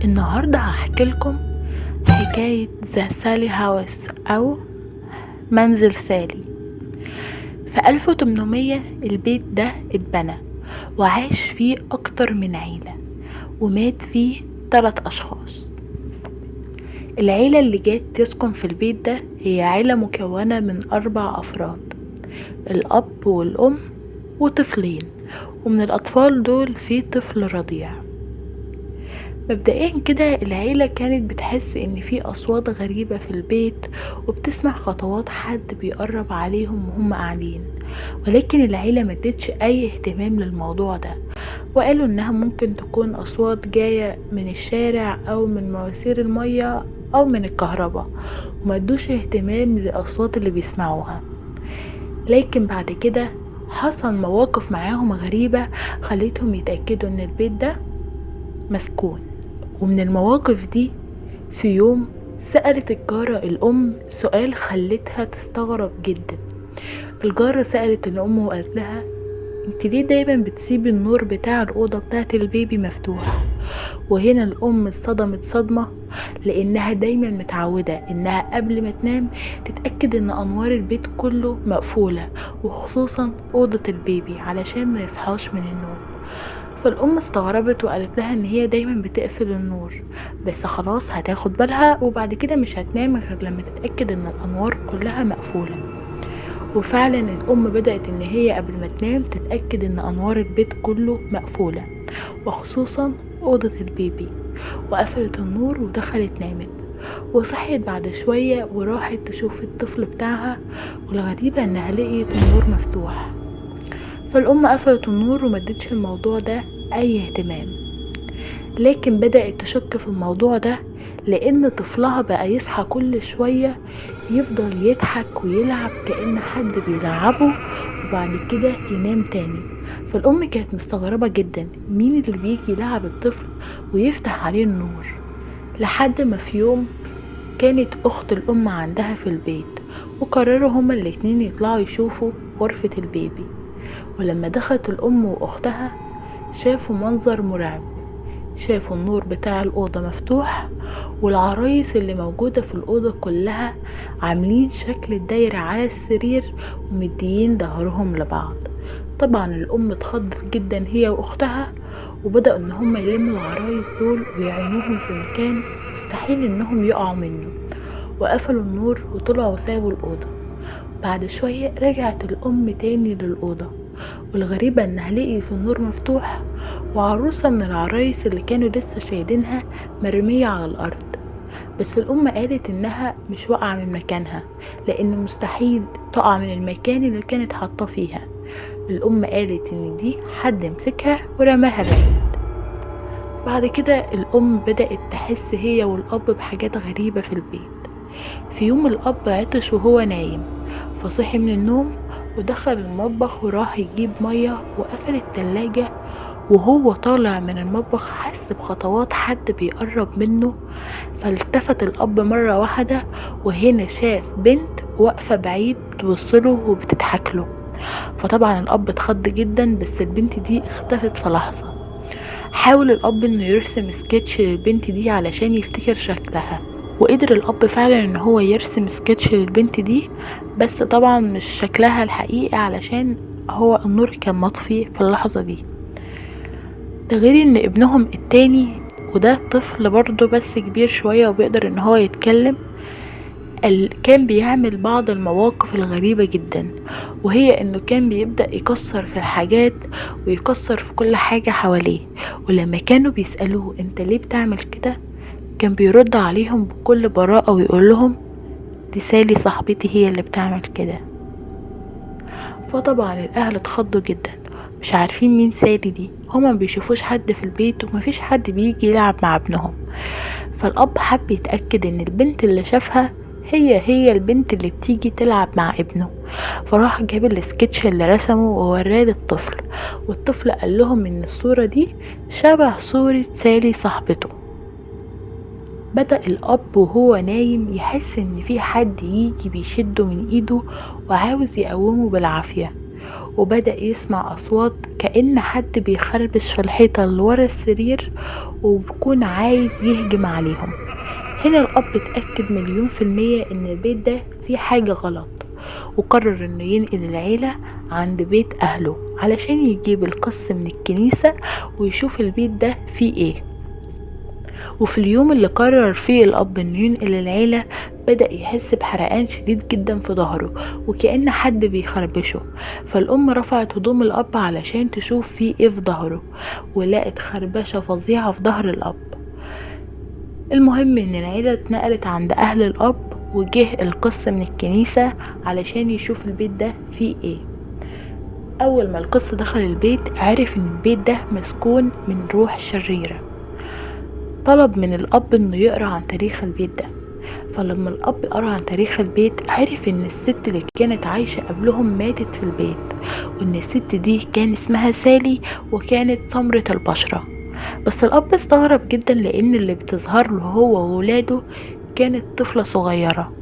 النهاردة هحكي لكم حكاية The Sallie House أو منزل سالي. في 1800 البيت ده اتبنى وعاش فيه أكتر من عيلة ومات فيه 3 أشخاص. العيلة اللي جات تسكن في البيت ده هي عيلة مكونة من 4 أفراد، الأب والأم وطفلين، ومن الأطفال دول في طفل رضيع. مبدئيا كده العيلة كانت بتحس ان في اصوات غريبة في البيت وبتسمع خطوات حد بيقرب عليهم وهم قاعدين، ولكن العيلة ما ادتش اي اهتمام للموضوع ده، وقالوا انها ممكن تكون اصوات جاية من الشارع او من مواسير المية او من الكهرباء، وما ادوش اهتمام للاصوات اللي بيسمعوها. لكن بعد كده حصل مواقف معاهم غريبة خلتهم يتأكدوا ان البيت ده مسكون. ومن المواقف دي في يوم سألت الجارة الأم سؤال خلتها تستغرب جدا. الجارة سألت الأم وقالت لها انت ليه دايما بتسيبي النور بتاع الأوضة بتاعت البيبي مفتوح؟ وهنا الأم اتصدمت صدمة، لأنها دايما متعودة إنها قبل ما تنام تتأكد إن أنوار البيت كله مقفولة، وخصوصا أوضة البيبي علشان ما يصحاش من النوم. فالأم استغربت وقالت لها إن هي دايما بتقفل النور، بس خلاص هتاخد بالها وبعد كده مش هتنام غير لما تتأكد إن الأنوار كلها مقفولة. وفعلا الأم بدأت إن هي قبل ما تنام تتأكد إن أنوار البيت كله مقفولة، وخصوصا أوضة البيبي، وقفلت النور ودخلت نامت. وصحيت بعد شوية وراحت تشوف الطفل بتاعها، والغريبة إنها لقيت النور مفتوح. فالأم قفلت النور ومدتش الموضوع ده أي اهتمام، لكن بدأت تشك في الموضوع ده لأن طفلها بقى يصحى كل شوية يفضل يضحك ويلعب كأن حد بيلعبه، وبعد كده ينام تاني. فالأم كانت مستغربة جدا مين اللي بيجي يلعب الطفل ويفتح عليه النور، لحد ما في يوم كانت أخت الأم عندها في البيت، وقرروا هما الاتنين يطلعوا يشوفوا غرفة البيبي. ولما دخلت الأم وأختها شافوا منظر مرعب، شافوا النور بتاع الأوضة مفتوح والعرايس اللي موجودة في الأوضة كلها عاملين شكل الدايرة على السرير ومديين ظهرهم لبعض. طبعا الأم اتخضت جدا هي وأختها، وبدأوا إن هم يلموا العرايس دول ويعينوهم في مكان مستحيل إنهم يقعوا منه، وقفلوا النور وطلعوا سابوا الأوضة. بعد شوية رجعت الأم تاني للأوضة، والغريبة إنها لقيت النور مفتوح وعروسة من العرايس اللي كانوا لسه شايلينها مرمية على الأرض. بس الأم قالت إنها مش واقعة من مكانها، لأن مستحيل تقع من المكان اللي كانت حاطاه فيها. الأم قالت إن دي حد مسكها ورماها بعيد. بعد كده الأم بدأت تحس هي والأب بحاجات غريبة في البيت. في يوم الأب عطش وهو نايم، فصحي من النوم ودخل المطبخ وراح يجيب مية وقفل التلاجة. وهو طالع من المطبخ حس بخطوات حد بيقرب منه، فالتفت الأب مرة واحدة، وهنا شاف بنت واقفة بعيد بتبصله وبتضحك له. فطبعا الأب اتخض جدا، بس البنت دي اختفت في لحظة. حاول الأب انه يرسم سكتش للبنت دي علشان يفتكر شكلها، وقدر الأب فعلا ان هو يرسم سكتش للبنت دي، بس طبعا مش شكلها الحقيقي علشان هو النور كان مطفي في اللحظة دي. ده غير ان ابنهم التاني، وده طفل برضه بس كبير شوية وبيقدر ان هو يتكلم، كان بيعمل بعض المواقف الغريبة جدا، وهي انه كان بيبدأ يكسر في الحاجات ويكسر في كل حاجة حواليه. ولما كانوا بيسألوه انت ليه بتعمل كده، كان بيرد عليهم بكل براءة ويقول لهم دي سالي صاحبتي هي اللي بتعمل كده. فطبعا الاهل اتخضوا جدا، مش عارفين مين سالي دي، هما بيشوفوش حد في البيت ومفيش حد بيجي يلعب مع ابنهم. فالاب حب يتأكد ان البنت اللي شافها هي البنت اللي بتيجي تلعب مع ابنه، فراح جاب السكتش اللي رسمه ووراه للطفل، والطفل قال لهم ان الصورة دي شبه صورة سالي صاحبته. بدأ الأب وهو نايم يحس إن في حد يجي بيشده من إيده وعاوز يقومه بالعافية، وبدأ يسمع أصوات كأن حد بيخربش في الحيطة اللي ورا السرير وبيكون عايز يهجم عليهم. هنا الأب اتأكد 1,000,000% إن البيت ده فيه حاجة غلط، وقرر إنه ينقل العيلة عند بيت أهله علشان يجيب القس من الكنيسة ويشوف البيت ده فيه إيه. وفي اليوم اللي قرر فيه الأب إنه ينقل العيلة، بدأ يحس بحرقان شديد جدا في ظهره وكأن حد بيخربشه. فالأم رفعت هدوم الأب علشان تشوف فيه إيه في ظهره، ولقت خربشة فظيعة في ظهر الأب. المهم إن العيلة اتنقلت عند أهل الأب، وجه القس من الكنيسة علشان يشوف البيت ده فيه إيه. أول ما القس دخل البيت عرف إن البيت ده مسكون من روح شريرة. طلب من الأب إنه يقرأ عن تاريخ البيت ده. فلما الأب قرأ عن تاريخ البيت عرف إن الست اللي كانت عايشة قبلهم ماتت في البيت، وإن الست دي كان اسمها سالي وكانت سمرة البشرة. بس الأب استغرب جدا لأن اللي بتظهر له هو وولاده كانت طفلة صغيرة.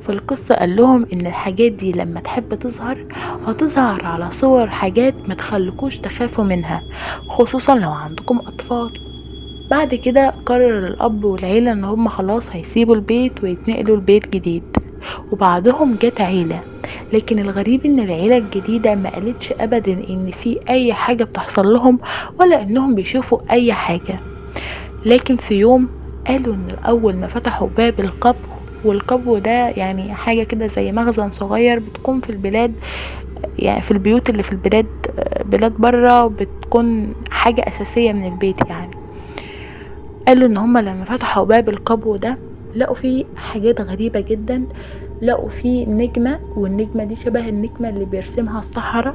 فالقصة قال لهم إن الحاجات دي لما تحب تظهر هتظهر على صور حاجات ما تخلكوش تخافوا منها، خصوصا لو عندكم أطفال. بعد كده قرر الأب والعيلة إن هم خلاص هيسيبوا البيت ويتنقلوا لبيت جديد، وبعدهم جت عيلة. لكن الغريب إن العيلة الجديدة ما قالتش أبدا إن في أي حاجة بتحصل لهم ولا إنهم بيشوفوا أي حاجة. لكن في يوم قالوا إن أول ما فتحوا باب القبو، والقبو ده يعني حاجة كده زي مخزن صغير بتكون في البلاد، يعني في البيوت اللي في البلاد، بلاد برا، بتكون حاجة أساسية من البيت يعني. قالوا إن هما لما فتحوا باب القبو ده لقوا فيه حاجات غريبة جدا. لقوا فيه نجمة، والنجمة دي شبه النجمة اللي بيرسمها السحرة،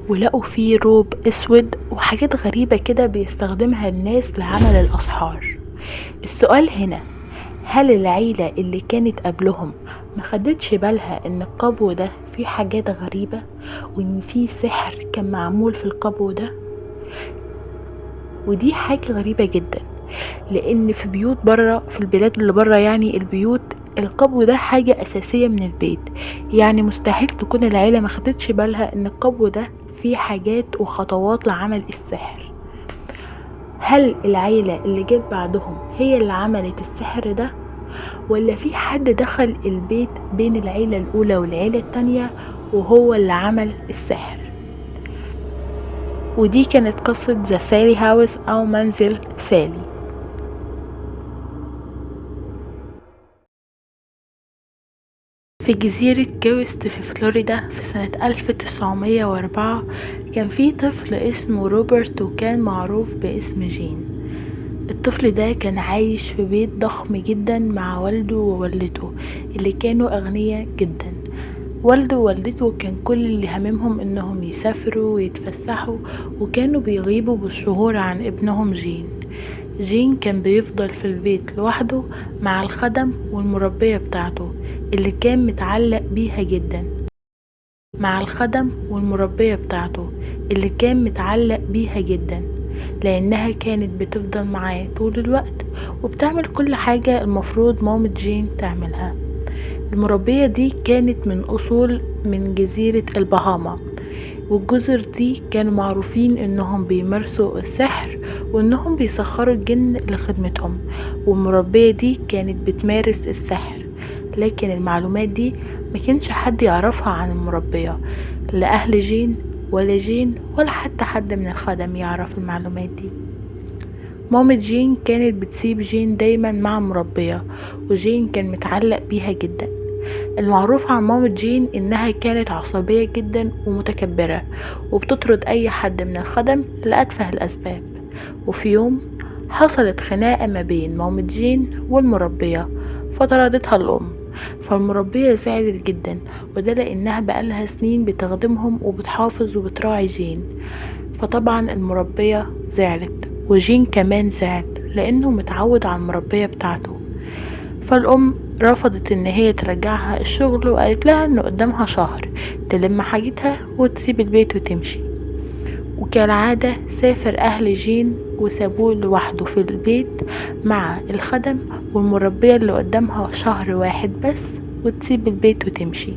ولقوا فيه روب اسود وحاجات غريبة كده بيستخدمها الناس لعمل الأسحار. السؤال هنا، هل العيلة اللي كانت قبلهم ما خدتش بالها ان القبو ده فيه حاجات غريبة وان فيه سحر كان معمول في القبو ده؟ ودي حاجة غريبة جدا، لان في بيوت برا، في البلاد اللي برا يعني البيوت القبو ده حاجة أساسية من البيت، يعني مستحيل تكون العيلة ما خدتش بالها ان القبو ده فيه حاجات وخطوات لعمل السحر. هل العيلة اللي جت بعدهم هي اللي عملت السحر ده، ولا في حد دخل البيت بين العيلة الأولى والعيلة التانية وهو اللي عمل السحر؟ ودي كانت قصة The Sallie House أو منزل سالي. في جزيرة كي ويست في فلوريدا في سنة 1904 كان في طفل اسمه روبرت، وكان معروف باسم جين. الطفل ده كان عايش في بيت ضخم جدا مع والده ووالدته اللي كانوا أغنياء جدا. والده ووالدته كان كل اللي هممهم انهم يسافروا ويتفسحوا، وكانوا بيغيبوا بالشهور عن ابنهم جين. جين كان بيفضل في البيت لوحده مع الخدم والمربية بتاعته اللي كان متعلق بيها جدا، مع الخدم والمربية بتاعته اللي كان متعلق بيها جدا، لأنها كانت بتفضل معاه طول الوقت وبتعمل كل حاجة المفروض مامة جين تعملها. المربية دي كانت من أصول من جزيرة البهاما، والجزر دي كانوا معروفين انهم بيمارسوا السحر وانهم بيسخروا الجن لخدمتهم، والمربية دي كانت بتمارس السحر، لكن المعلومات دي ما كانش حد يعرفها عن المربية، لا أهل جين ولا جين ولا حتى حد من الخدم يعرف المعلومات دي. مامة جين كانت بتسيب جين دايما مع المربية، وجين كان متعلق بيها جدا. المعروف عن مامة جين انها كانت عصبية جدا ومتكبرة وبتطرد اي حد من الخدم لأتفه الاسباب. وفي يوم حصلت خناقة ما بين مامة جين والمربية فطردتها الام، فالمربية زعلت جدا، وده لانها بقالها سنين بتخدمهم وبتحافظ وبتراعي جين. فطبعا المربية زعلت وجين كمان زعل لانه متعود على المربية بتاعته. فالام رفضت ان هي ترجعها الشغل وقالت لها ان قدامها شهر تلم حاجتها وتسيب البيت وتمشي. وكالعادة سافر اهل جين وسابوه لوحده في البيت مع الخدم والمربية اللي قدامها شهر واحد بس وتسيب البيت وتمشي.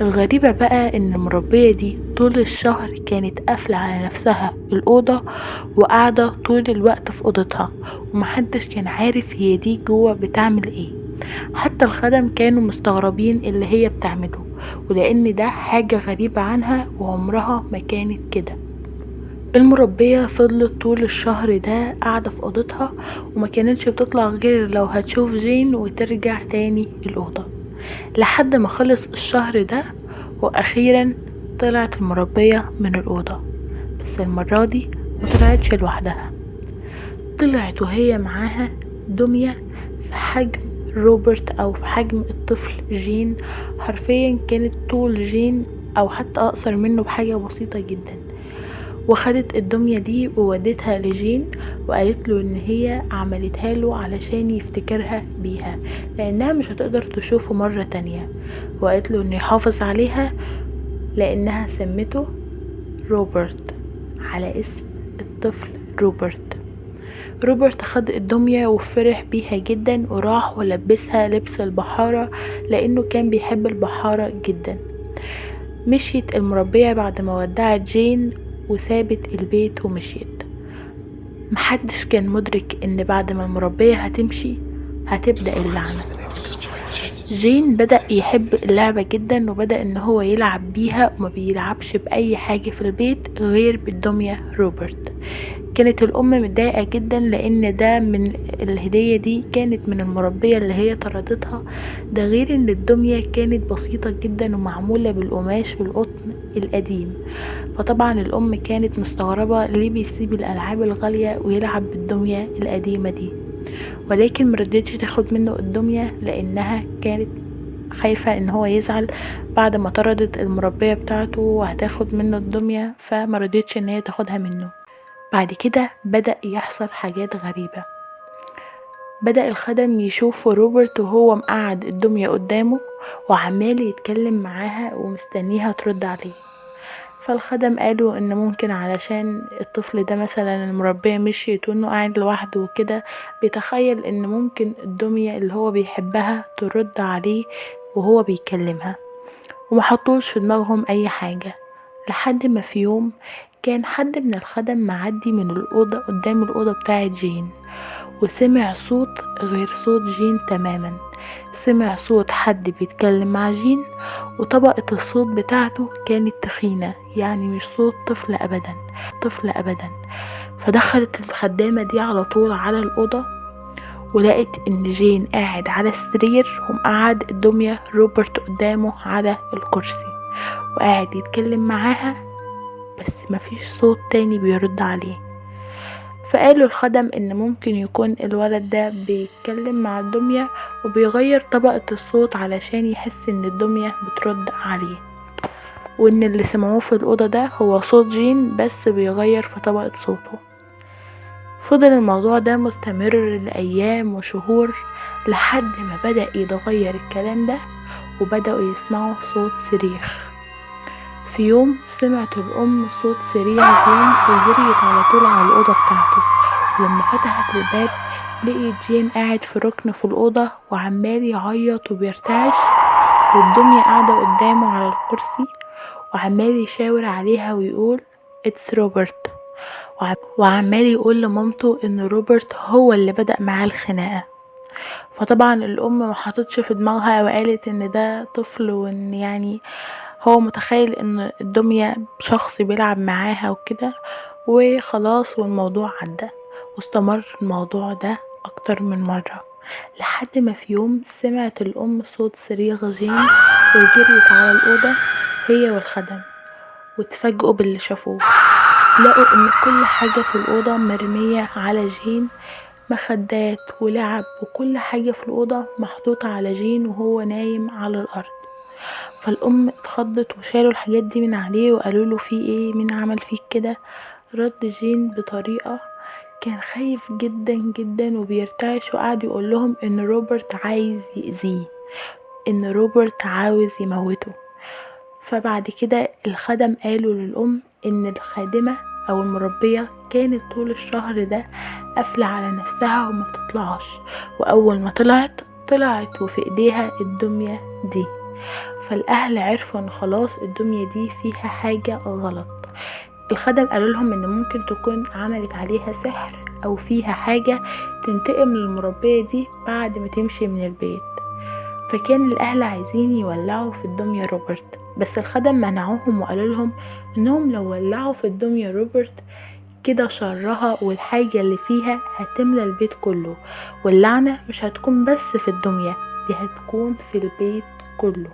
الغريبة بقى ان المربية دي طول الشهر كانت قافلة على نفسها الأوضة وقاعدة طول الوقت في أوضتها، ومحدش كان عارف هي دي جوه بتعمل ايه. حتى الخدم كانوا مستغربين اللي هي بتعمله، ولان ده حاجة غريبة عنها وعمرها ما كانت كده. المربية فضلت طول الشهر ده قاعدة في أوضتها، وما كانتش بتطلع غير لو هتشوف جين وترجع تاني الأوضة، لحد ما خلص الشهر ده. وأخيرا طلعت المربية من الأوضة، بس المرة دي ما طلعتش لوحدها، طلعت وهي معاها دمية في حجم روبرت أو في حجم الطفل جين. حرفيا كانت طول جين أو حتى أقصر منه بحاجة بسيطة جدا. وخدت الدمية دي وودتها لجين وقالت له ان هي عملتها له علشان يفتكرها بيها، لانها مش هتقدر تشوفه مرة تانية، وقالت له انه يحافظ عليها لانها سمته روبرت على اسم الطفل روبرت. روبرت خد الدمية وفرح بيها جدا، وراح ولبسها لبس البحارة لانه كان بيحب البحارة جدا. مشيت المربية بعد ما ودعت جين وسابت البيت ومشيت. محدش كان مدرك ان بعد ما المربية هتمشي هتبدأ اللعنة. جين بدأ يحب اللعبة جدا، وبدأ ان هو يلعب بيها وما بيلعبش بأي حاجة في البيت غير بالدمية روبرت. كانت الأم متضايقة جدا لأن ده من الهدية دي كانت من المربية اللي هي طردتها، ده غير ان الدمية كانت بسيطة جدا ومعمولة بالقماش والقطن القديم. فطبعا الأم كانت مستغربة ليه بيسيب الألعاب الغالية ويلعب بالدمية القديمة دي، ولكن مرضتش تاخد منه الدمية لأنها كانت خايفة ان هو يزعل بعد ما طردت المربية بتاعته وهتاخد منه الدمية، فمرضتش ان هي تاخدها منه. بعد كده بدأ يحصل حاجات غريبة. بدأ الخدم يشوفوا روبرت وهو مقعد الدمية قدامه وعمال يتكلم معاها ومستنيها ترد عليه. فالخدم قالوا ان ممكن علشان الطفل ده مثلا المربية مشيت وانه قاعد لوحده وكده، بيتخيل ان ممكن الدمية اللي هو بيحبها ترد عليه وهو بيكلمها، ومحطوش في دماغهم اي حاجة. لحد ما في يوم كان حد من الخدم معدي من الأوضة قدام الأوضة بتاعة جين، وسمع صوت غير صوت جين تماما. سمع صوت حد بيتكلم مع جين، وطبقة الصوت بتاعته كانت تخينة، يعني مش صوت طفل أبدا، طفل أبدا. فدخلت الخدامة دي على طول على الأوضة، ولقت إن جين قاعد على السرير ومقعد الدمية روبرت قدامه على الكرسي وقاعد يتكلم معاها، بس مفيش صوت تاني بيرد عليه. فقالوا الخدم ان ممكن يكون الولد ده بيتكلم مع الدمية وبيغير طبقة الصوت علشان يحس ان الدمية بترد عليه، وان اللي سمعوه في الأوضة ده هو صوت جين بس بيغير في طبقة صوته. فضل الموضوع ده مستمر لأيام وشهور لحد ما بدأ يتغير الكلام ده وبدأوا يسمعوا صوت صريخ. في يوم سمعت الأم صوت صريخ جين وجريت على طول على الأوضة بتاعته، ولما فتحت الباب لقيت جين قاعد في ركن في الأوضة وعمال يعيط وبيرتعش، والدمية قاعدة قدامه على الكرسي وعمال يشاور عليها ويقول It's روبرت، وعمال يقول لمامته ان روبرت هو اللي بدأ معاه الخناقة. فطبعا الأم ما حطتش في دماغها وقالت ان ده طفل وان يعني هو متخيل ان الدمية شخص بيلعب معاها وكده وخلاص، والموضوع عدى. واستمر الموضوع ده اكتر من مرة لحد ما في يوم سمعت الام صوت صريخ جين وجريت على الأوضة هي والخدم، واتفاجئوا باللي شافوه. لقوا ان كل حاجة في الأوضة مرمية على جين، مخدات ولعب وكل حاجة في الأوضة محطوطة على جين وهو نايم على الأرض. فالأم اتخضت وشالوا الحاجات دي من عليه وقالوا له في ايه، مين عمل فيك كده؟ رد جين بطريقة كان خايف جدا جدا وبيرتعش، وقعد يقول لهم ان روبرت عايز يأذيه، ان روبرت عاوز يموته. فبعد كده الخدم قالوا للأم ان الخادمة او المربية كانت طول الشهر ده قافلة على نفسها وما بتطلعش، واول ما طلعت وفي ايديها الدمية دي. فالأهل عرفوا ان خلاص الدمية دي فيها حاجة غلط. الخدم قالوا لهم ان ممكن تكون عملت عليها سحر او فيها حاجة تنتقم للمربية دي بعد ما تمشي من البيت. فكان الاهل عايزين يولعوا في الدمية روبرت، بس الخدم منعوهم وقالوا لهم انهم لو ولعوا في الدمية روبرت كده شرها والحاجة اللي فيها هتملى البيت كله، واللعنة مش هتكون بس في الدمية، دي هتكون في البيت كله.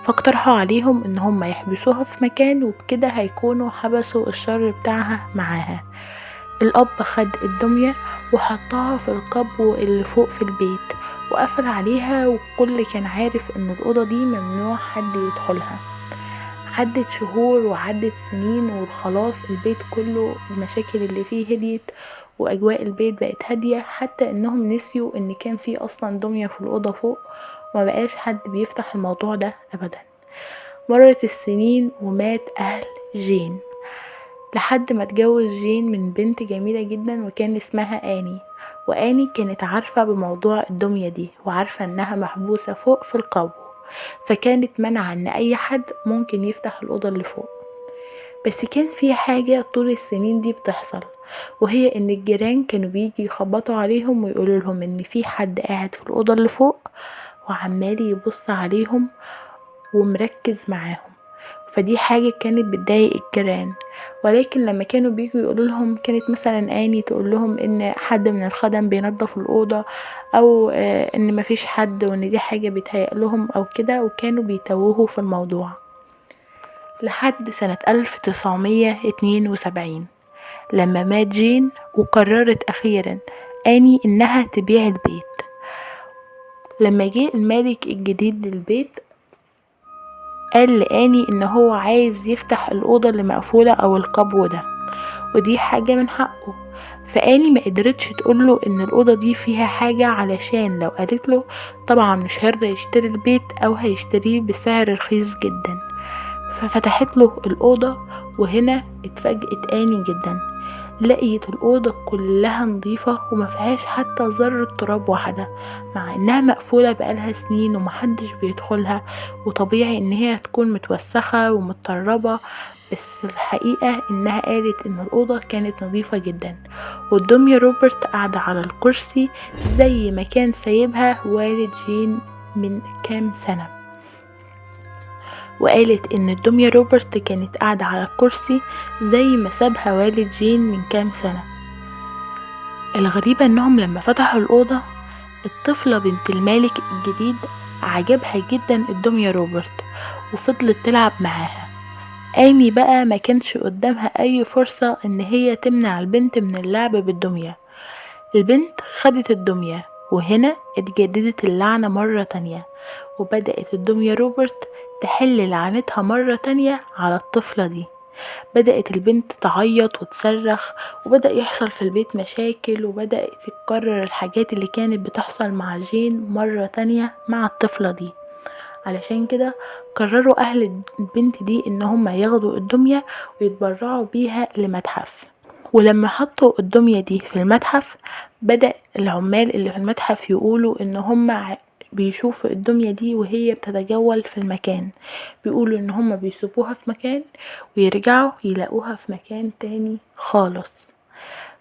فاقترحوا عليهم ان هم يحبسوها في مكان، وبكده هيكونوا حبسوا الشر بتاعها معاها. الاب خد الدمية وحطها في القبو اللي فوق في البيت وقفل عليها، والكل كان عارف ان الأوضة دي ممنوع حد يدخلها. عدت شهور وعدت سنين، وخلاص البيت كله المشاكل اللي فيه هديت واجواء البيت بقت هادية، حتى انهم نسيوا ان كان في اصلا دمية في الأوضة فوق، وما بقاش حد بيفتح الموضوع ده ابدا. مرت السنين ومات اهل جين، لحد ما اتجوز جين من بنت جميلة جدا وكان اسمها آني. وآني كانت عارفة بموضوع الدمية دي وعارفة انها محبوسة فوق في القبو، فكانت منع ان اي حد ممكن يفتح الأوضة اللي فوق. بس كان في حاجة طول السنين دي بتحصل، وهي ان الجيران كانوا بيجي يخبطوا عليهم ويقولوا لهم ان في حد قاعد في الأوضة اللي فوق وعمال يبص عليهم ومركز معاهم. فدي حاجة كانت بتضايق الجيران، ولكن لما كانوا بيجوا يقولوا لهم، كانت مثلا آني تقول لهم ان حد من الخدم بينظف الأوضة، او ان مفيش حد، وان دي حاجة بيتهيأ لهم او كده، وكانوا بيتوهوا في الموضوع. لحد سنة 1972 لما مات جين، وقررت أخيرا آني انها تبيع البيت. لما جه المالك الجديد للبيت قال لآني ان هو عايز يفتح الأوضة اللي مقفولة او القبو ده، ودي حاجة من حقه. فآني ما قدرتش تقوله ان الأوضة دي فيها حاجة، علشان لو قالت له طبعا مش هيرضى يشتري البيت او هيشتريه بسعر رخيص جدا. ففتحت له الأوضة، وهنا اتفاجئت آني جدا، لقيت الأوضة كلها نظيفة وما فيهاش حتى ذرة تراب واحدة، مع انها مقفولة بقالها سنين ومحدش بيدخلها، وطبيعي ان هي تكون متوسخة ومتطربة، بس الحقيقة انها قالت ان الأوضة كانت نظيفة جدا، والدمية روبرت قاعدة على الكرسي زي ما كان سايبها والد جين من كام سنة. وقالت ان الدمية روبرت كانت قاعدة على الكرسي زي ما سابها والد جين من كام سنة. الغريبة انهم لما فتحوا الأوضة، الطفلة بنت المالك الجديد عجبها جدا الدمية روبرت وفضلت تلعب معاها. آني بقى ما كانش قدامها اي فرصة ان هي تمنع البنت من اللعب بالدمية. البنت خدت الدمية، وهنا اتجددت اللعنة مرة تانية، وبدأت الدمية روبرت تحل لعنتها مرة تانية على الطفلة دي. بدأت البنت تعيط وتصرخ، وبدأ يحصل في البيت مشاكل، وبدأت تتكرر الحاجات اللي كانت بتحصل مع جين مرة تانية مع الطفلة دي. علشان كده قرروا أهل البنت دي إن هم ياخدوا الدمية ويتبرعوا بيها لمتحف. ولما حطوا الدمية دي في المتحف، بدأ العمال اللي في المتحف يقولوا إن هم بيشوفوا الدمية دي وهي بتتجول في المكان، بيقولوا ان هم بيسيبوها في مكان ويرجعوا يلاقوها في مكان تاني خالص.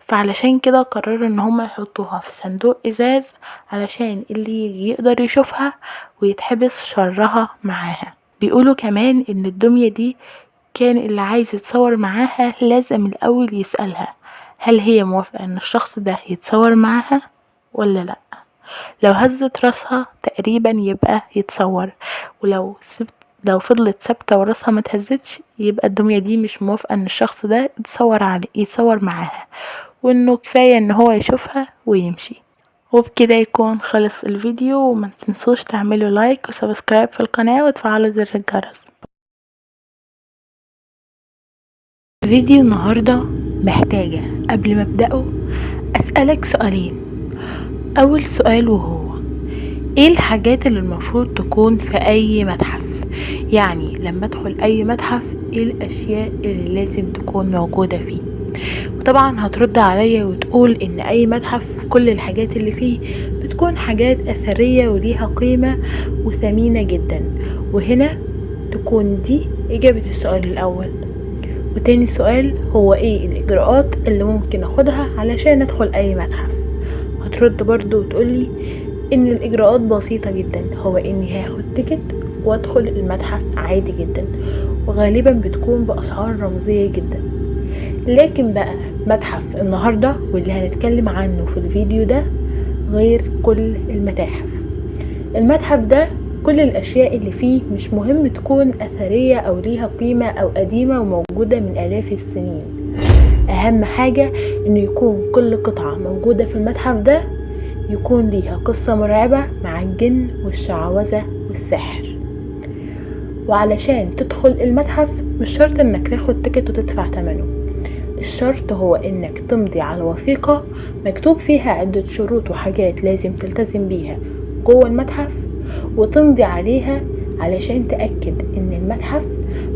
فعلشان كده قرروا ان هم يحطوها في صندوق ازاز علشان اللي يجي يقدر يشوفها ويتحبس شرها معاها. بيقولوا كمان ان الدمية دي كان اللي عايز يتصور معاها لازم الاول يسألها هل هي موافقة ان الشخص ده يتصور معاها ولا لا. لو هزت راسها تقريبا يبقى يتصور، ولو لو فضلت ثابته وراسها ما تهزتش يبقى الدمية دي مش موافقة ان الشخص ده يتصور معاها، وانه كفاية ان هو يشوفها ويمشي. وبكده يكون خلص الفيديو، وما تنسوش تعملوا like و subscribe في القناة وتفعلوا زر الجرس. فيديو النهاردة محتاجة قبل ما ابدأه اسألك سؤالين. اول سؤال وهو ايه الحاجات اللي المفروض تكون في اي متحف؟ يعني لما ادخل اي متحف ايه الاشياء اللي لازم تكون موجودة فيه؟ وطبعا هترد عليا وتقول ان اي متحف كل الحاجات اللي فيه بتكون حاجات اثرية وليها قيمة وثمينة جدا، وهنا تكون دي اجابة السؤال الاول. وتاني سؤال هو ايه الاجراءات اللي ممكن اخدها علشان ادخل اي متحف؟ هترد برضو وتقولي ان الاجراءات بسيطة جدا، هو اني هاخد ticket وادخل المتحف عادي جدا، وغالبا بتكون باسعار رمزية جدا. لكن بقى متحف النهاردة واللي هنتكلم عنه في الفيديو ده غير كل المتاحف. المتحف ده كل الأشياء اللي فيه مش مهم تكون أثرية أو ليها قيمة أو قديمة وموجودة من آلاف السنين، أهم حاجة إنه يكون كل قطعة موجودة في المتحف ده يكون ليها قصة مرعبة مع الجن والشعوذة والسحر. وعلشان تدخل المتحف مش شرط إنك تاخد تيكت وتدفع تمنه، الشرط هو إنك تمضي على وثيقة مكتوب فيها عدة شروط وحاجات لازم تلتزم بيها جوه المتحف، وتمضي عليها علشان تأكد إن المتحف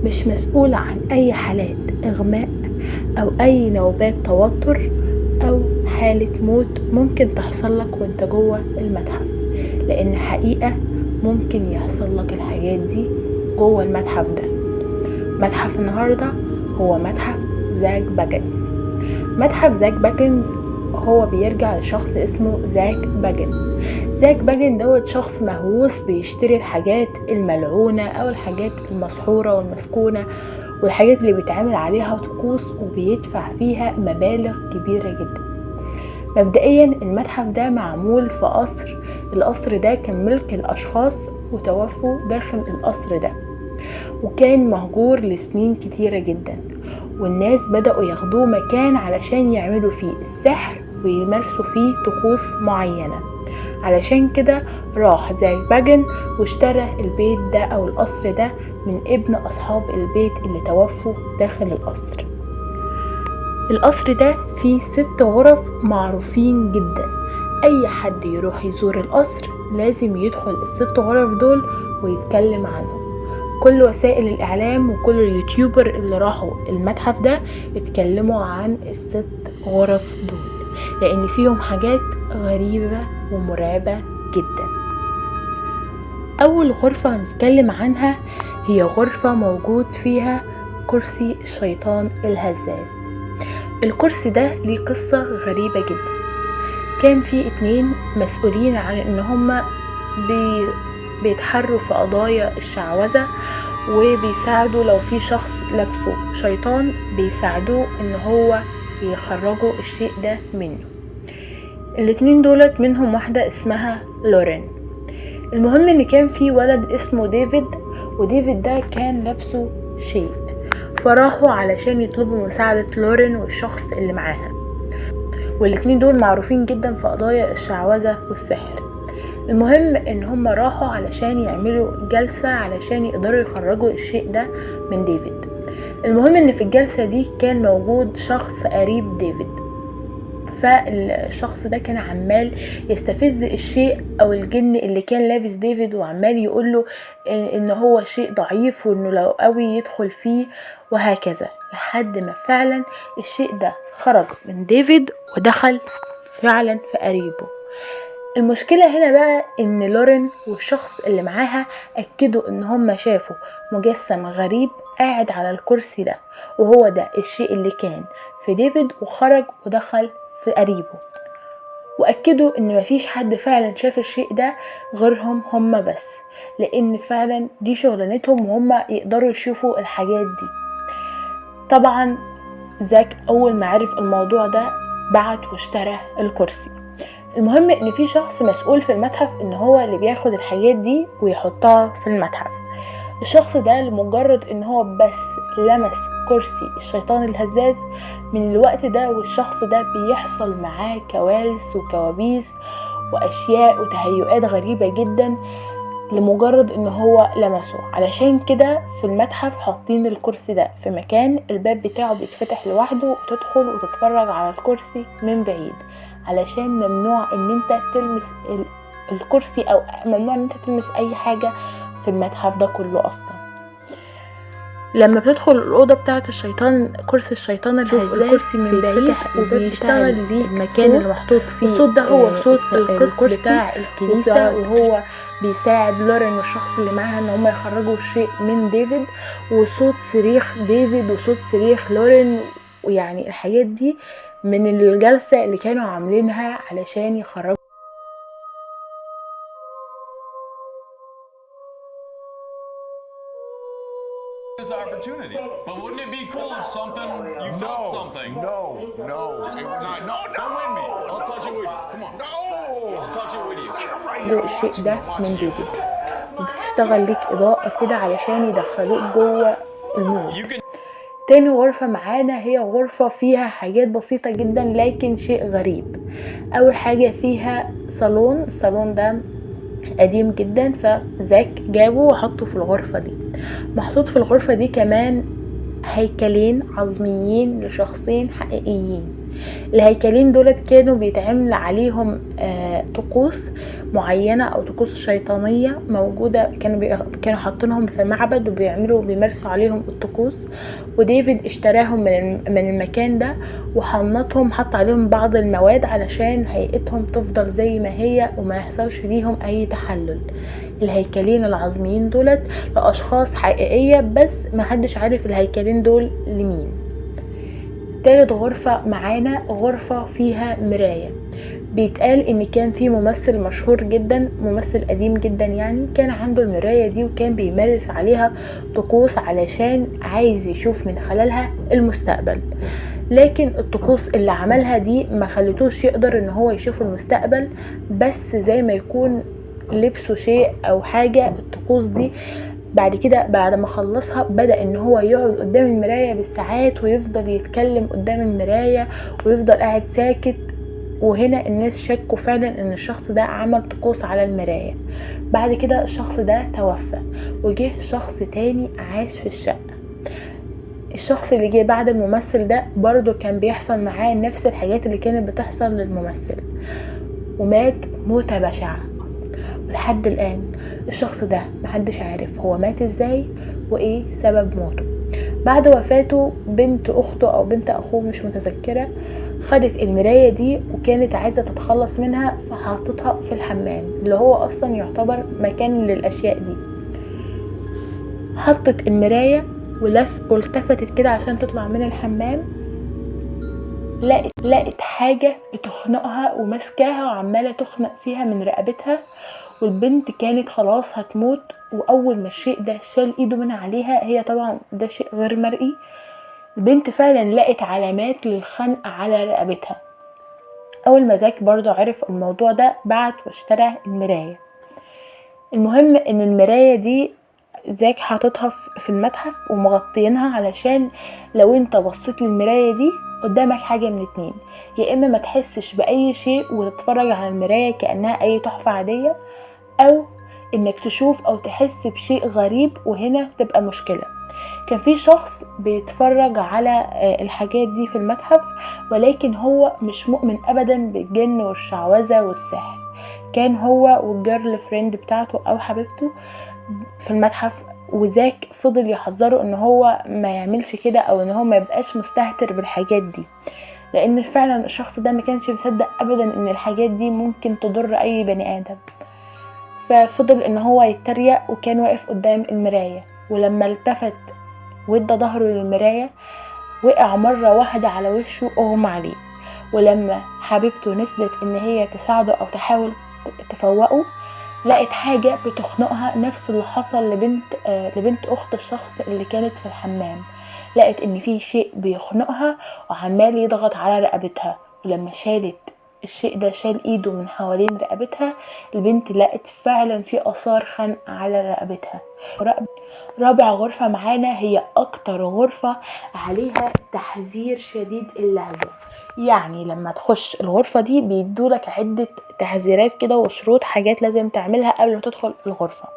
مش مسؤول عن أي حالات إغماء أو أي نوبات توتر أو حالة موت ممكن تحصل لك وانت جوه المتحف، لأن حقيقة ممكن يحصل لك الحاجات دي جوه المتحف ده. متحف النهاردة هو متحف زاك باجنز. متحف زاك باجنز هو بيرجع لشخص اسمه زاك باجن. زاك باجن دوت شخص مهووس بيشتري الحاجات الملعونة او الحاجات المسحورة والمسكونة والحاجات اللي بيتعمل عليها طقوس، وبيدفع فيها مبالغ كبيرة جدا. مبدئيا المتحف ده معمول في قصر، القصر ده كان ملك الاشخاص وتوفوا داخل القصر ده، وكان مهجور لسنين كتيرة جدا، والناس بدأوا ياخدوه مكان علشان يعملوا فيه السحر ويمارسوا فيه طقوس معينة. علشان كده راح زاك باجن واشترى البيت ده او القصر ده من ابن اصحاب البيت اللي توفوا داخل القصر. القصر ده فيه 6 غرف معروفين جدا، اي حد يروح يزور القصر لازم يدخل ال6 غرف دول ويتكلم عنهم. كل وسائل الاعلام وكل اليوتيوبر اللي راحوا المتحف ده اتكلموا عن ال6 غرف دول، لان فيهم حاجات غريبة ومرعبة جدا. اول غرفة هنتكلم عنها هي غرفة موجود فيها كرسي الشيطان الهزاز. الكرسي ده ليه قصة غريبة جدا. كان في 2 مسؤولين عن ان هما بيتحروا في قضايا الشعوذة، وبيساعدوا لو في شخص لابسه شيطان بيساعدوه ان هو يخرجوا الشيء ده منه. الاتنين دولت منهم واحدة اسمها لورين. المهم ان كان في ولد اسمه ديفيد، وديفيد ده كان لابسه شيء، فراحوا علشان يطلبوا مساعدة لورين والشخص اللي معاها، والاتنين دول معروفين جدا في قضايا الشعوذة والسحر. المهم ان هم راحوا علشان يعملوا جلسة علشان يقدروا يخرجوا الشيء ده من ديفيد. المهم ان في الجلسة دي كان موجود شخص قريب ديفيد، فالشخص ده كان عمال يستفز الشيء او الجن اللي كان لابس ديفيد، وعمال يقوله ان هو شيء ضعيف وانه لو قوي يدخل فيه وهكذا، لحد ما فعلا الشيء ده خرج من ديفيد ودخل فعلا في قريبه. المشكلة هنا بقى ان لورين والشخص اللي معاها اكدوا ان هم شافوا مجسم غريب قاعد على الكرسي ده، وهو ده الشيء اللي كان في ديفيد وخرج ودخل في قريبه، واكدوا ان مفيش حد فعلا شاف الشيء ده غيرهم هم بس، لان فعلا دي شغلانتهم وهم يقدروا يشوفوا الحاجات دي. طبعا زاك اول ما عرف الموضوع ده بعت واشترى الكرسي. المهم ان في شخص مسؤول في المتحف ان هو اللي بياخد الحاجات دي ويحطها في المتحف. الشخص ده لمجرد ان هو بس لمس كرسي الشيطان الهزاز، من الوقت ده والشخص ده بيحصل معاه كوارث وكوابيس واشياء وتهيؤات غريبة جدا لمجرد ان هو لمسه. علشان كده في المتحف حاطين الكرسي ده في مكان الباب بتاعه بيتفتح لوحده وتدخل وتتفرج على الكرسي من بعيد، علشان ممنوع ان انت تلمس الكرسي او ممنوع ان انت تلمس اي حاجة في المتحف ده كله اصلا. لما بتدخل الأوضة بتاعة الشيطان، كرسي الشيطان شوف الهزاز الكرسي من بعيد بيتفتح الباب بتاع وبيشتغل ليك المكان صوت. اللي محطوط فيه الصوت ده هو صوت القس الكرسي بتاع الكنيسة، وهو بيساعد لورين والشخص اللي معاها ان هم يخرجوا الشيء من ديفيد، وصوت صريخ ديفيد وصوت صريخ لورين، ويعني الحاجات دي من الجلسة اللي كانوا عاملينها علشان يخرجوا. This opportunity. But wouldn't it be cool if something, you felt No, something? no, no. Just It touch would it. not. No, no. Come with me. I'll touch it with you. Come on. No. I'll touch it with you. I'm right here. I'm الشيء watching ده you. I'm من watching you. ديفيد، وبتشتغل ليك إضاءة كده علشان يدخلوك جوه ال mood. You can تاني غرفة معانا هي غرفة فيها حاجات بسيطة جدا لكن شيء غريب. أول حاجة فيها صالون، الصالون ده قديم جدا فزاك جابه وحطه في الغرفة دي. محطوط في الغرفة دي كمان هيكلين عظميين لشخصين حقيقيين. الهيكلين دولت كانوا بيتعمل عليهم طقوس معينة أو طقوس شيطانية موجودة، كانوا حاطينهم في معبد بيمارسوا عليهم الطقوس. وديفيد اشتراهم من المكان ده وحنطهم، حط عليهم بعض المواد علشان هيئتهم تفضل زي ما هي وما يحصلش ليهم أي تحلل. الهيكلين العظميين دولت لأشخاص حقيقية بس محدش عارف الهيكلين دول لمين. تالت غرفة معانا غرفة فيها مراية. بيتقال ان كان في ممثل مشهور جدا، ممثل قديم جدا يعني، كان عنده المراية دي وكان بيمارس عليها طقوس علشان عايز يشوف من خلالها المستقبل، لكن الطقوس اللي عملها دي ما خلتوش يقدر ان هو يشوف المستقبل، بس زي ما يكون لبسه شيء او حاجة. الطقوس دي بعد كده بعد ما خلصها بدأ ان هو يقعد قدام المراية بالساعات ويفضل يتكلم قدام المراية ويفضل قاعد ساكت، وهنا الناس شكوا فعلا ان الشخص ده عمل طقوس على المراية. بعد كده الشخص ده توفى وجه شخص تاني عاش في الشقة. الشخص اللي جه بعد الممثل ده برضو كان بيحصل معاه نفس الحاجات اللي كانت بتحصل للممثل، ومات موتة بشعة. ولحد الآن الشخص ده محدش عارف هو مات ازاي وايه سبب موته. بعد وفاته بنت اخته او بنت اخوه مش متذكرة خدت المراية دي وكانت عايزة تتخلص منها، فحطتها في الحمام اللي هو اصلا يعتبر مكان للاشياء دي. حطت المراية والتفتت كده عشان تطلع من الحمام، لقت حاجة بتخنقها وماسكاها وعمالة تخنق فيها من رقبتها، والبنت كانت خلاص هتموت. واول ما الشيء ده شال ايده من عليها، هي طبعا ده شيء غير مرئي، البنت فعلا لقت علامات للخنق على رقبتها. اول ما زاك برضو عرف الموضوع ده بعت واشترى المراية. المهم ان المراية دي زاك حاططها في المتحف ومغطينها، علشان لو انت بصيت للمراية دي قدامك حاجة من اتنين، يا اما ما تحسش باي شيء وتتفرج على المراية كأنها اي تحفة عادية، او انك تشوف او تحس بشيء غريب وهنا تبقى مشكلة. كان في شخص بيتفرج على الحاجات دي في المتحف، ولكن هو مش مؤمن ابدا بالجن والشعوذة والسحر. كان هو وال girlfriend بتاعته او حبيبته في المتحف، وزاك فضل يحذره ان هو ما يعملش كده او ان هو ما يبقاش مستهتر بالحاجات دي، لان فعلا الشخص ده ما كانش مصدق ابدا ان الحاجات دي ممكن تضر اي بني ادم. ففضل ان هو يتريق وكان واقف قدام المراية، ولما التفت وادى ظهره للمراية وقع مرة واحدة على وشه اغمى عليه. ولما حبيبته نزلت ان هي تساعده او تحاول تفوقه، لقت حاجة بتخنقها، نفس اللي حصل لبنت اخت الشخص اللي كانت في الحمام. لقت ان في شيء بيخنقها وعمال يضغط على رقبتها، ولما شالت الشيء ده، شال ايده من حوالين رقبتها، البنت لقت فعلا في اثار خنق على رقبتها. رابع غرفة معانا هي اكتر غرفة عليها تحذير شديد اللهجة، يعني لما تخش الغرفة دي بيدولك عدة تحذيرات كده وشروط، حاجات لازم تعملها قبل ما تدخل الغرفة.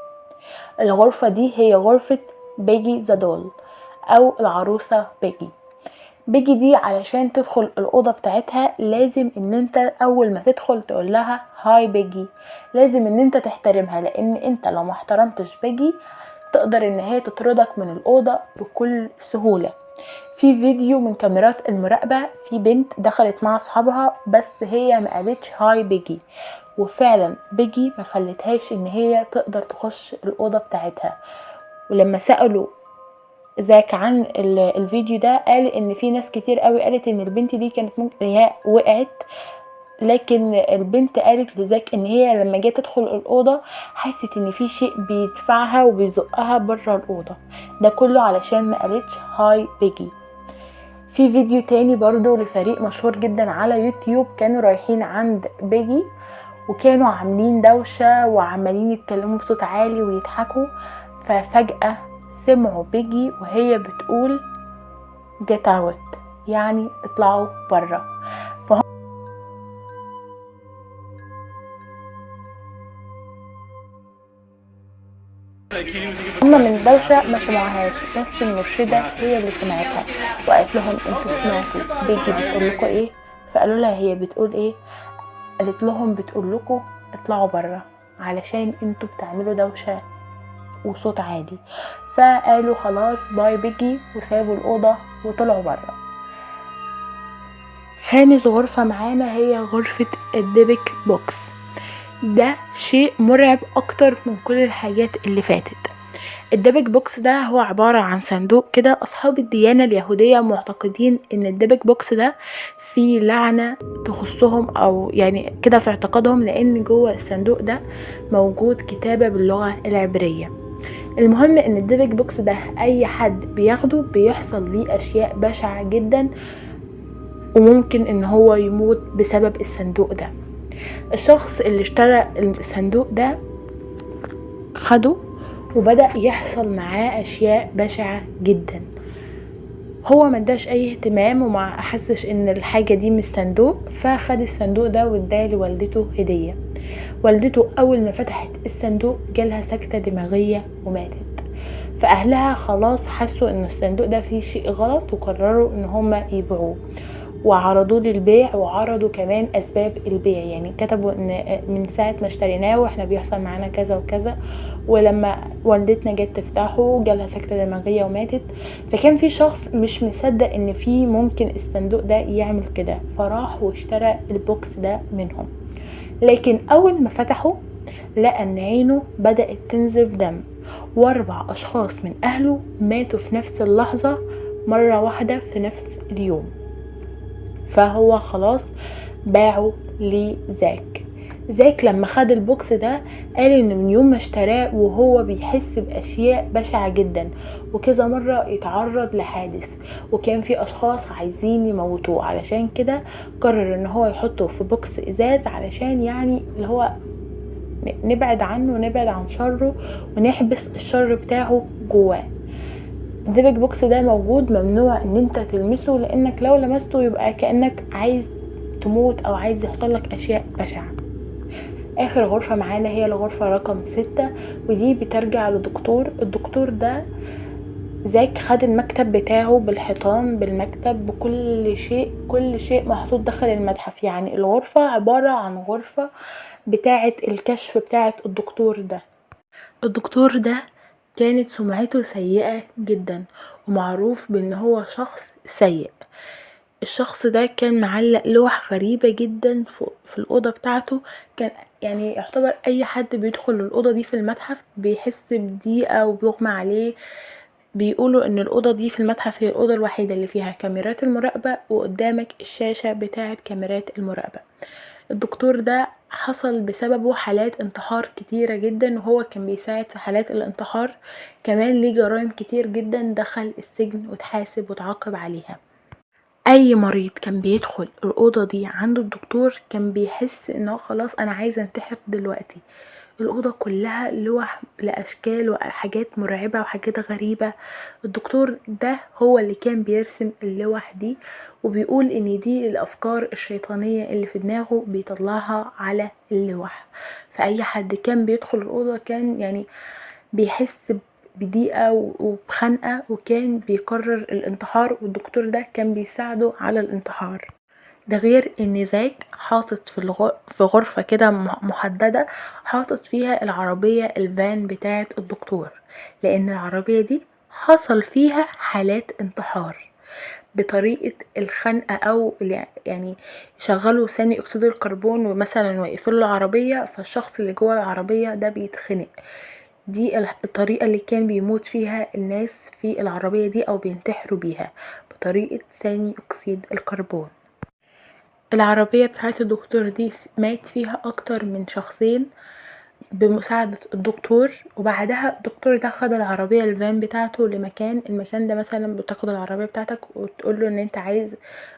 الغرفة دي هي غرفة بيجي the doll او العروسة بيجي. بيجي دي علشان تدخل الأوضة بتاعتها لازم ان انت اول ما تدخل تقول لها hi بيجي، لازم ان انت تحترمها، لان انت لو ما احترمتش بيجي تقدر ان هي تطردك من الأوضة بكل سهولة. في فيديو من كاميرات المراقبة في بنت دخلت مع اصحابها بس هي ما قالتش hi بيجي، وفعلا بيجي ما خلتهاش ان هي تقدر تخش الأوضة بتاعتها. ولما سألوا زاك عن الفيديو ده قال ان في ناس كتير قوي قالت ان البنت دي كانت ممكن هي وقعت، لكن البنت قالت لزاك ان هي لما جت تدخل الأوضة حست ان في شيء بيدفعها وبيزقها بره الأوضة، ده كله علشان ما قالتش hi بيجي. في فيديو تاني برضو لفريق مشهور جدا على يوتيوب كانوا رايحين عند بيجي وكانوا عاملين دوشة وعمالين يتكلموا بصوت عالي ويضحكوا، ففجأة سمعوا بيجي وهي بتقول get out، يعني اطلعوا برا. هما من الدوشة ما سمعوهاش، بس المرشدة هي اللي سمعتها وقالت لهم انتوا سمعتوا بيجي بتقول لكم ايه؟ فقالوا لها هي بتقول ايه؟ قالت لهم بتقول لكم اطلعوا برا علشان انتوا بتعملوا دوشة وصوت عالي. فقالوا خلاص bye بيجي، وسابوا الأوضة وطلعوا برا. خامس غرفة معانا هي غرفة ال Dybbuk box. ده شيء مرعب اكتر من كل الحاجات اللي فاتت. ال Dybbuk box ده هو عبارة عن صندوق كده، اصحاب الديانة اليهودية معتقدين ان ال Dybbuk box ده فيه لعنة تخصهم او يعني كده في اعتقادهم، لان جوه الصندوق ده موجود كتابة باللغة العبرية. المهم ان ال Dybbuk box ده اي حد بياخده بيحصل ليه اشياء بشعة جدا، وممكن ان هو يموت بسبب الصندوق ده. الشخص اللي اشترى الصندوق ده خده وبدأ يحصل معاه اشياء بشعة جدا. هو ما اداش اي اهتمام وما حسش ان الحاجة دي من الصندوق، فخد الصندوق ده واداه لوالدته هدية. والدته اول ما فتحت الصندوق جالها سكتة دماغية وماتت. فاهلها خلاص حسوا ان الصندوق ده فيه شيء غلط وقرروا ان هما يبيعوه، وعرضوه للبيع وعرضوا كمان اسباب البيع، يعني كتبوا ان من ساعة ما اشتريناه واحنا بيحصل معانا كذا وكذا، ولما والدتنا جت تفتحه جالها سكتة دماغية وماتت. فكان في شخص مش مصدق ان في ممكن الصندوق ده يعمل كده، فراح واشترى ال box ده منهم. لكن اول ما فتحه لقى ان عينه بدأت تنزف دم، و4 اشخاص من اهله ماتوا في نفس اللحظة مرة واحدة في نفس اليوم. فهو خلاص باعه لزاك. زاك لما خد ال box ده قال ان من يوم ما اشتراه وهو بيحس باشياء بشعة جدا، وكذا مرة يتعرض لحادث، وكان في اشخاص عايزين يموتوه، علشان كده قرر ان هو يحطه في box ازاز علشان يعني اللي هو نبعد عنه ونبعد عن شره ونحبس الشر بتاعه جواه. ال Dybbuk box ده موجود، ممنوع ان انت تلمسه، لانك لو لمسته يبقى كأنك عايز تموت او عايز يحصل لك اشياء بشعة. اخر غرفة معانا هي الغرفة رقم 6، ودي بترجع لدكتور. الدكتور ده زاك خد المكتب بتاعه بالحيطان بالمكتب بكل شيء، كل شيء محطوط داخل المتحف. يعني الغرفة عبارة عن غرفة بتاعة الكشف بتاعة الدكتور ده. الدكتور ده كانت سمعته سيئة جدا ومعروف بان هو شخص سيء. الشخص ده كان معلق لوح غريبة جدا في الأوضة بتاعته، كان يعني يعتبر اي حد بيدخل الأوضة دي في المتحف بيحس بضيقة وبيغمى عليه. بيقولوا ان الأوضة دي في المتحف هي الأوضة الوحيدة اللي فيها كاميرات المراقبة وقدامك الشاشة بتاعة كاميرات المراقبة. الدكتور ده حصل بسببه حالات انتحار كتيرة جدا، وهو كان بيساعد في حالات الانتحار. كمان ليه جرائم كتير جدا، دخل السجن واتحاسب وتعاقب عليها. اي مريض كان بيدخل الأوضة دي عند الدكتور كان بيحس انه خلاص انا عايز انتحر دلوقتي. الأوضة كلها لوح لأشكال وحاجات مرعبة وحاجات غريبة. الدكتور ده هو اللي كان بيرسم اللوح دي، وبيقول ان دي الأفكار الشيطانية اللي في دماغه بيطلعها على اللوح. فأي حد كان بيدخل الأوضة كان يعني بيحس بضيقة وبخنقة، وكان بيقرر الانتحار، والدكتور ده كان بيساعده على الانتحار. ده غير ان زاك حاطط في غرفة كده محددة، حاطط فيها العربية الفان بتاعة الدكتور، لان العربية دي حصل فيها حالات انتحار بطريقة الخنقة، او يعني يشغلوا ثاني اكسيد الكربون ومثلا ويقفلوا العربية، فالشخص اللي جوه العربية ده بيتخنق. دي الطريقة اللي كان بيموت فيها الناس في العربية دي او بينتحروا بيها، بطريقة ثاني اكسيد الكربون. العربية بتاعت الدكتور دي مات فيها اكتر من شخصين بمساعدة الدكتور، وبعدها الدكتور ده خد العربية الفان بتاعته لمكان، المكان ده مثلا بتاخد العربية بتاعتك وتقول له ان انت عايز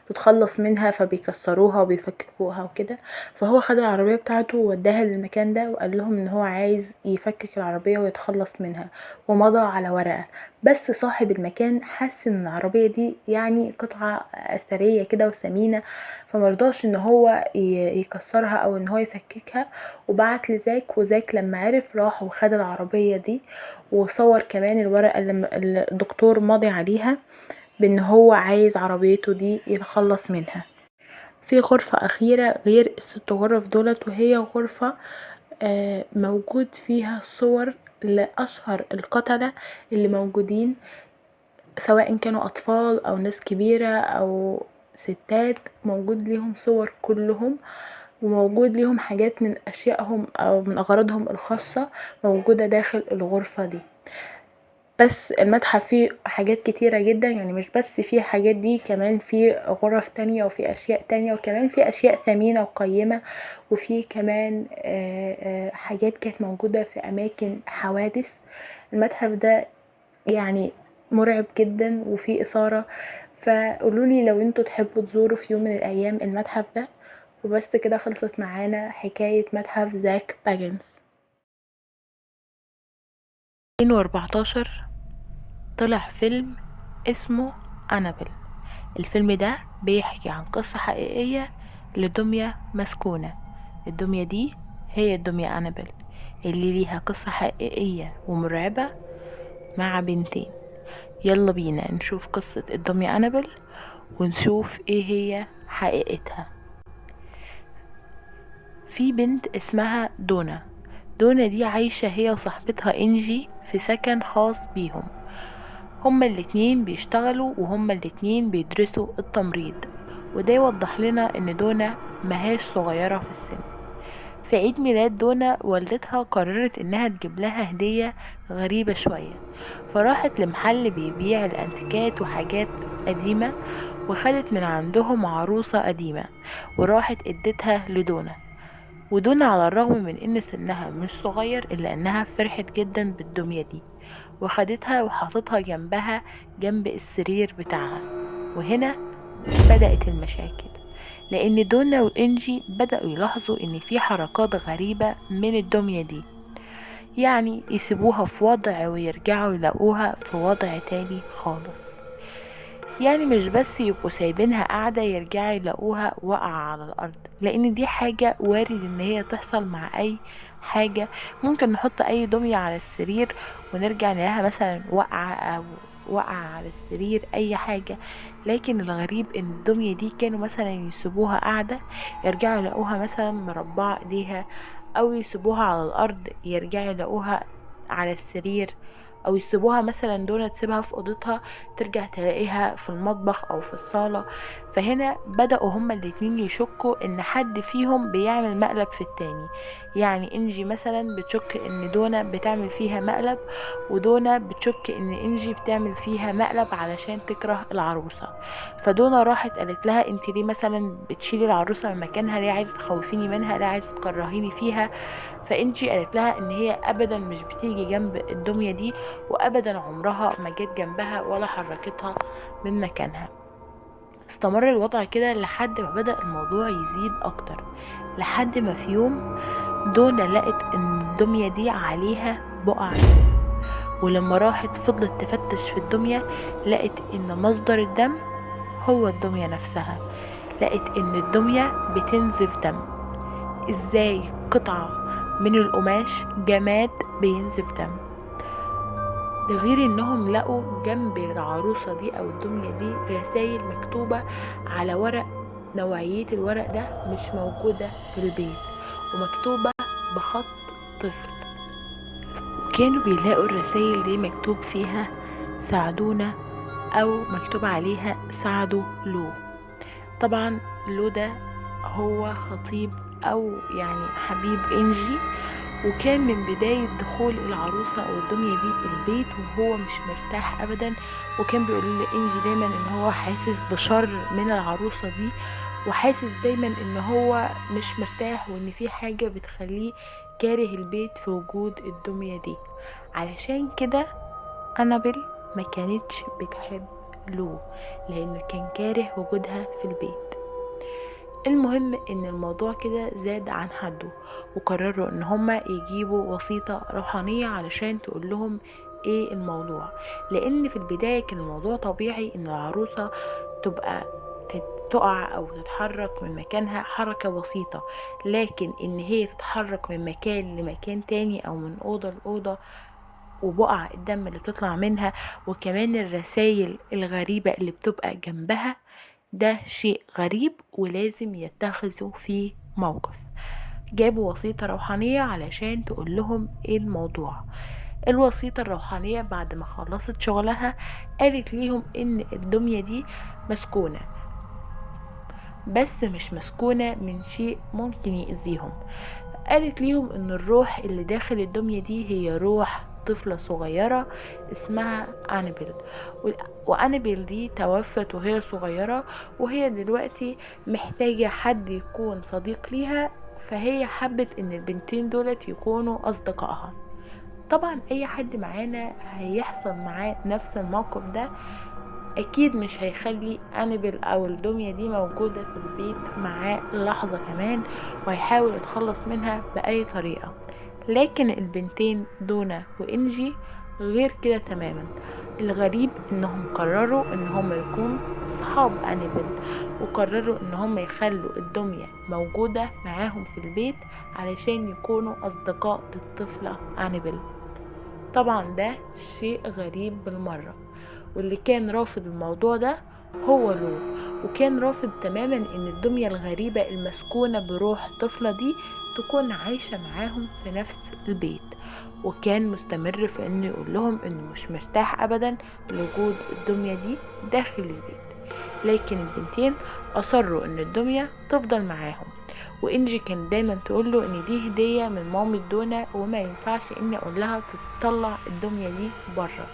تتخلص منها، فبيكسروها وبيفككوها وكده. فهو خد العربية بتاعته ووداها للمكان ده وقال لهم ان هو عايز يفكك العربية ويتخلص منها، ومضى على ورقة. بس صاحب المكان حس ان العربية دي قطعة اثرية كده وثمينة، فمرضاش ان هو يكسرها او ان هو يفككها، وبعت لزاك. وزاك لما عرف راح وخد العربية دي، وصور كمان الورقة اللي الدكتور ماضي عليها بان هو عايز عربيته دي يتخلص منها. في غرفة اخيرة غير الست غرف دولت، وهي غرفة موجود فيها صور لأشهر القتلة اللي موجودين، سواء كانوا أطفال أو ناس كبيرة أو ستات، موجود ليهم صور كلهم، وموجود ليهم حاجات من أشيائهم أو من أغراضهم الخاصة موجودة داخل الغرفة دي. بس المتحف فيه حاجات كتيرة جدا، مش بس فيه حاجات دي، كمان فيه غرف تانية وفيه أشياء تانية، وكمان فيه أشياء ثمينة وقيمة، وفيه كمان حاجات كانت موجودة في أماكن حوادث. المتحف ده مرعب جدا وفيه إثارة، فقولولي لو انتوا تحبوا تزوروا في يوم من الأيام المتحف ده. وبس كده خلصت معانا حكاية متحف زاك باجنز. 2014 طلع فيلم اسمه أنابل. الفيلم ده بيحكي عن قصة حقيقية لدمية مسكونة. الدمية دي هي الدمية أنابل اللي ليها قصة حقيقية ومرعبة مع بنتين. يلا بينا نشوف قصة الدمية أنابل ونشوف ايه هي حقيقتها. في بنت اسمها دونا. دونا دي عايشة هي وصاحبتها انجي في سكن خاص بيهم. هما الاتنين بيشتغلوا وهما الاتنين بيدرسوا التمريض، وده يوضح لنا ان دونا ماهاش صغيرة في السن. في عيد ميلاد دونا والدتها قررت انها تجيب لها هدية غريبة شوية، فراحت لمحل بيبيع الانتيكات وحاجات قديمة، وخدت من عندهم عروسة قديمة وراحت اديتها لدونا. ودونا على الرغم من ان سنها مش صغير الا انها فرحت جدا بالدمية دي، وخدتها وحطتها جنبها جنب السرير بتاعها. وهنا بدأت المشاكل، لان دونا وانجي بدأوا يلاحظوا ان في حركات غريبة من الدمية دي، يعني يسيبوها في وضع ويرجعوا يلاقوها في وضع تاني خالص. يعني مش بس يبقوا سايبينها قاعدة يرجعوا يلاقوها واقعة على الأرض، لأن دي حاجة وارد إن هي تحصل مع أي حاجة. ممكن نحط أي دمية على السرير ونرجع نلاقيها مثلا واقعة أو واقعة على السرير أي حاجة، لكن الغريب إن الدمية دي كانوا مثلا يسيبوها قاعدة يرجعوا يلاقوها مثلا مربعة إيديها، أو يسيبوها على الأرض يرجعوا يلاقوها على السرير، أو يسيبوها مثلا دونا تسيبها في أوضتها ترجع تلاقيها في المطبخ أو في الصالة. فهنا بدأوا هما الاتنين يشكوا إن حد فيهم بيعمل مقلب في التاني. يعني إنجي مثلا بتشك إن دونا بتعمل فيها مقلب، ودونا بتشك إن إنجي بتعمل فيها مقلب علشان تكره العروسة. فدونا راحت قالت لها انت ليه مثلا بتشيلي العروسة من مكانها، ليه عايزة تخوفيني منها، ليه عايزة تكرهيني فيها. فإنجي قالت لها إن هي أبدا مش بتيجي جنب الدمية دي، وأبدا عمرها ما جت جنبها ولا حركتها من مكانها. استمر الوضع كده لحد ما بدأ الموضوع يزيد أكتر، لحد ما في يوم دونا لقت إن الدمية دي عليها بقع دم، ولما راحت فضلت تفتش في الدمية لقت إن مصدر الدم هو الدمية نفسها. لقت إن الدمية بتنزف دم. إزاي قطعة من القماش جماد بينزف دم؟ ده غير انهم لقوا جنب العروسة دي او الدمية دي رسائل مكتوبة على ورق نوعية الورق ده مش موجودة في البيت ومكتوبة بخط طفل. وكانوا بيلاقوا الرسائل دي مكتوب فيها ساعدونا أو مكتوب عليها ساعدوا لو. طبعا لو ده هو خطيب أو يعني حبيب إنجي، وكان من بداية دخول العروسة أو الدمية دي البيت وهو مش مرتاح أبدا، وكان بيقول لإنجي دايما إن هو حاسس بشر من العروسة دي، وحاسس دايما إن هو مش مرتاح وإن في حاجة بتخليه كاره البيت في وجود الدمية دي. علشان كده أنابيل ما كانتش بتحب لو لأنه كان كاره وجودها في البيت. المهم ان الموضوع كده زاد عن حده، وقرروا ان هما يجيبوا وسيطة روحانية علشان تقول لهم ايه الموضوع، لان في البداية كان الموضوع طبيعي ان العروسة تبقى تقع او تتحرك من مكانها حركة بسيطة، لكن ان هي تتحرك من مكان لمكان تاني او من اوضة لأوضة وبقع الدم اللي بتطلع منها وكمان الرسائل الغريبة اللي بتبقى جنبها، ده شيء غريب ولازم يتخذوا فيه موقف. جابوا وسيطة روحانية علشان تقول لهم ايه الموضوع. الوسيطة الروحانية بعد ما خلصت شغلها قالت ليهم ان الدمية دي مسكونة، بس مش مسكونة من شيء ممكن يأذيهم. قالت ليهم ان الروح اللي داخل الدمية دي هي روح طفلة صغيرة اسمها أنابيل، وأنابيل دي توفت وهي صغيرة، وهي دلوقتي محتاجة حد يكون صديق ليها، فهي حبت ان البنتين دولت يكونوا أصدقائها. طبعا اي حد معانا هيحصل معاه نفس الموقف ده اكيد مش هيخلي أنابيل او الدمية دي موجودة في البيت معاه لحظة كمان، وهيحاول يتخلص منها بأي طريقة. لكن البنتين دونا وإنجي غير كده تماما. الغريب انهم قرروا ان هم يكونوا صحاب أنابيل، وقرروا ان هم يخلوا الدمية موجودة معاهم في البيت علشان يكونوا اصدقاء للطفلة أنابيل. طبعا ده شيء غريب بالمرة، واللي كان رافض الموضوع ده هو لو، وكان رافض تماما ان الدمية الغريبة المسكونة بروح الطفلة دي تكون عايشة معاهم في نفس البيت، وكان مستمر في انه يقول لهم انه مش مرتاح ابدا لوجود الدمية دي داخل البيت. لكن البنتين اصروا ان الدمية تفضل معاهم، وانجي كان دايما تقول له ان دي هدية من مامة دونا وما ينفعش اني اقول لها تطلع الدمية دي بره.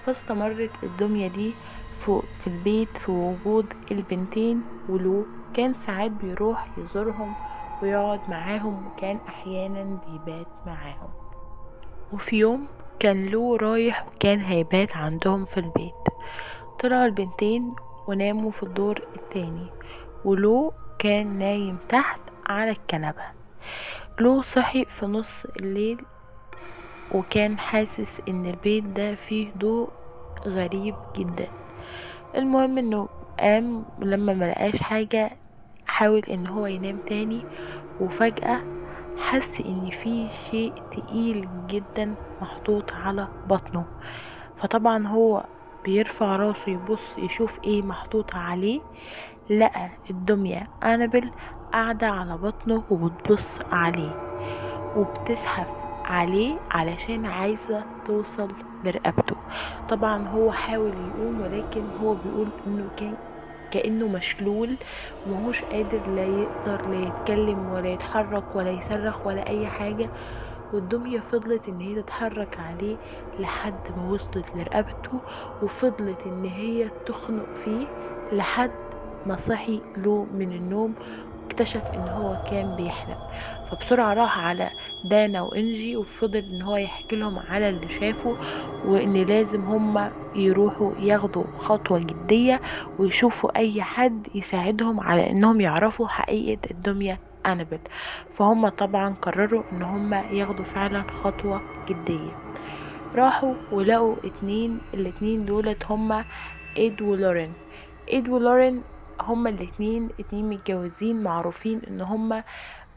فاستمرت الدمية دي في البيت في وجود البنتين، ولو كان ساعات بيروح يزورهم ويقعد معاهم، وكان احيانا بيبات معاهم. وفي يوم كان لو رايح وكان هيبات عندهم في البيت. طلعوا البنتين وناموا في الدور التاني، ولو كان نايم تحت على الكنبة. لو صحي في نص الليل وكان حاسس ان البيت ده فيه ضوء غريب جدا. المهم انه قام لما ملقاش حاجة، حاول ان هو ينام تاني، وفجأة حس ان في شيء تقيل جدا محطوط على بطنه. فطبعا هو بيرفع راسه يبص يشوف ايه محطوط عليه، لقى الدمية أنابيل قاعدة على بطنه وبتبص عليه وبتزحف عليه علشان عايزة توصل لرقبته. طبعا هو حاول يقوم، ولكن هو بيقول انه كان كأنه مشلول ومهوش قادر، لا يقدر لا يتكلم ولا يتحرك ولا يصرخ ولا اي حاجة. والدمية فضلت ان هي تتحرك عليه لحد ما وصلت لرقبته، وفضلت ان هي تخنق فيه لحد ما صحي له من النوم واكتشف ان هو كان بيحلم. فبسرعة راح على دانا وانجي وفضل ان هو يحكي لهم على اللي شافه، وان لازم هما يروحوا ياخدوا خطوة جدية ويشوفوا اي حد يساعدهم على انهم يعرفوا حقيقة الدمية أنابيل. فهم طبعا قرروا ان هما ياخدوا فعلا خطوة جدية. راحوا ولقوا الاتنين دولت هما إد ولورين. إد ولورين هما الاتنين اتنين متجوزين معروفين ان هما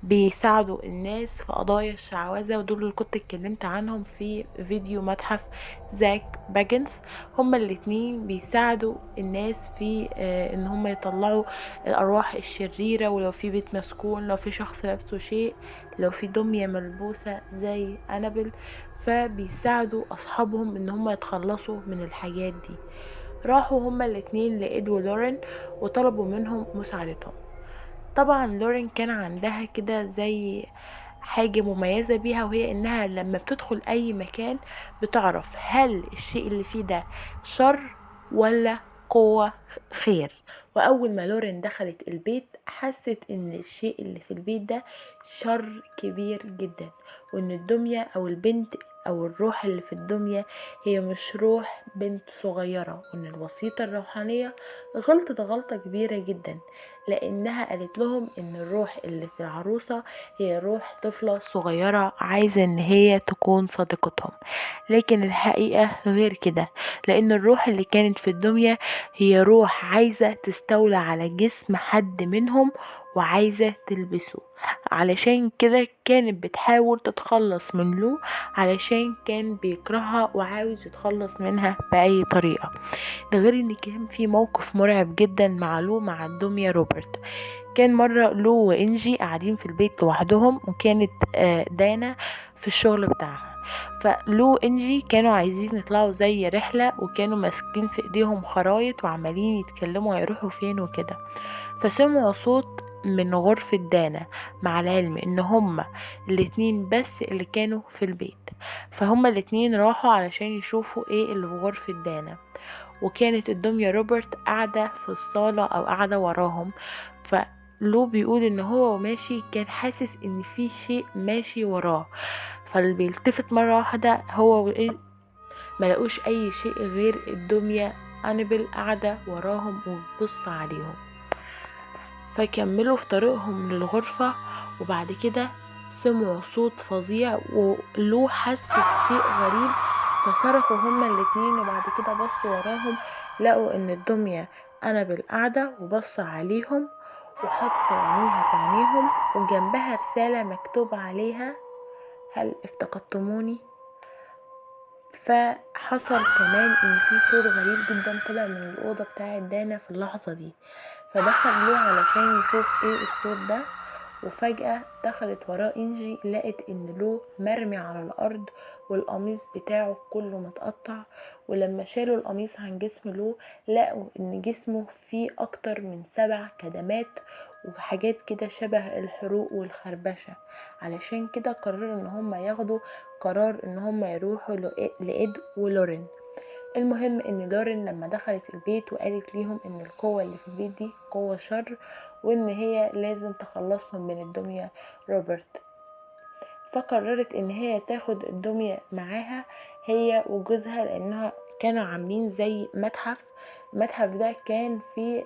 بيساعدوا الناس في قضايا الشعوذة، ودول اللي كنت اتكلمت عنهم في فيديو متحف زاك باجنز. هما الاتنين بيساعدوا الناس في ان هما يطلعوا الارواح الشريرة، ولو في بيت مسكون، لو في شخص لابسه شيء، لو في دمية ملبوسة زي أنابل، فبيساعدوا اصحابهم ان هما يتخلصوا من الحاجات دي. راحوا هما الاتنين لإد ولورين وطلبوا منهم مساعدتهم. طبعا لورين كان عندها كده زي حاجة مميزة بيها، وهي انها لما بتدخل اي مكان بتعرف هل الشيء اللي فيه ده شر ولا قوة خير. واول ما لورين دخلت البيت حست ان الشيء اللي في البيت ده شر كبير جدا، وان الدمية او البنت او الروح اللي في الدمية هي مش روح بنت صغيرة، وان الوسيطة الروحانية غلطت غلطة كبيرة جدا، لانها قالت لهم ان الروح اللي في العروسة هي روح طفلة صغيرة عايزة ان هي تكون صديقتهم، لكن الحقيقة غير كده، لان الروح اللي كانت في الدمية هي روح عايزة تستولى على جسم حد منهم وعايزة تلبسه. علشان كده كانت بتحاول تتخلص من لو، علشان كان بيكرهها وعاوز يتخلص منها بأي طريقة. ده غير ان كان في موقف مرعب جدا مع لو مع الدمية روبرت. كان مرة لو وإنجي قاعدين في البيت لوحدهم، وكانت دانا في الشغل بتاعها، فلو وإنجي كانوا عايزين يطلعوا زي رحلة، وكانوا ماسكين في ايديهم خرايط وعمالين يتكلموا هيروحوا فين وكده. فسمعوا صوت من غرفة دانا، مع العلم ان هما الاتنين بس اللي كانوا في البيت، فهما الاتنين راحوا علشان يشوفوا ايه اللي في غرفة دانا. وكانت الدمية روبرت قاعدة في الصالة او قاعدة وراهم. فلو بيقول ان هو ماشي كان حاسس ان في شيء ماشي وراه، فاللي بيلتفت مرة واحدة هو وإيه ما لقوش اي شيء غير الدمية أنابل قاعدة وراهم وبتبص عليهم. فكملوا في طريقهم للغرفة، وبعد كده سمعوا صوت فظيع ولو حس بشيء غريب، فصرخوا هما الاتنين. وبعد كده بصوا وراهم لقوا ان الدمية أنابل قاعدة وبص عليهم وحط عينيها في عينيهم، وجنبها رسالة مكتوب عليها هل افتقدتموني؟ فحصل كمان ان في صوت غريب جدا طلع من الأوضة بتاعة دانا في اللحظة دي، فدخل له علشان يشوف ايه الصوت ده. وفجأة دخلت وراه انجي، لقت ان لو مرمي على الارض والقميص بتاعه كله متقطع، ولما شالوا القميص عن جسم لو لقوا ان جسمه فيه اكتر من 7 كدمات وحاجات كده شبه الحروق والخربشة. علشان كده قرروا ان هم ياخدوا قرار ان هم يروحوا لإد ولورين. المهم ان لورين لما دخلت البيت وقالت ليهم ان القوة اللي في البيت دي قوة شر، وان هي لازم تخلصهم من الدمية روبرت، فقررت ان هي تاخد الدمية معاها هي وجوزها، لانها كانوا عاملين زي متحف. المتحف ده كان في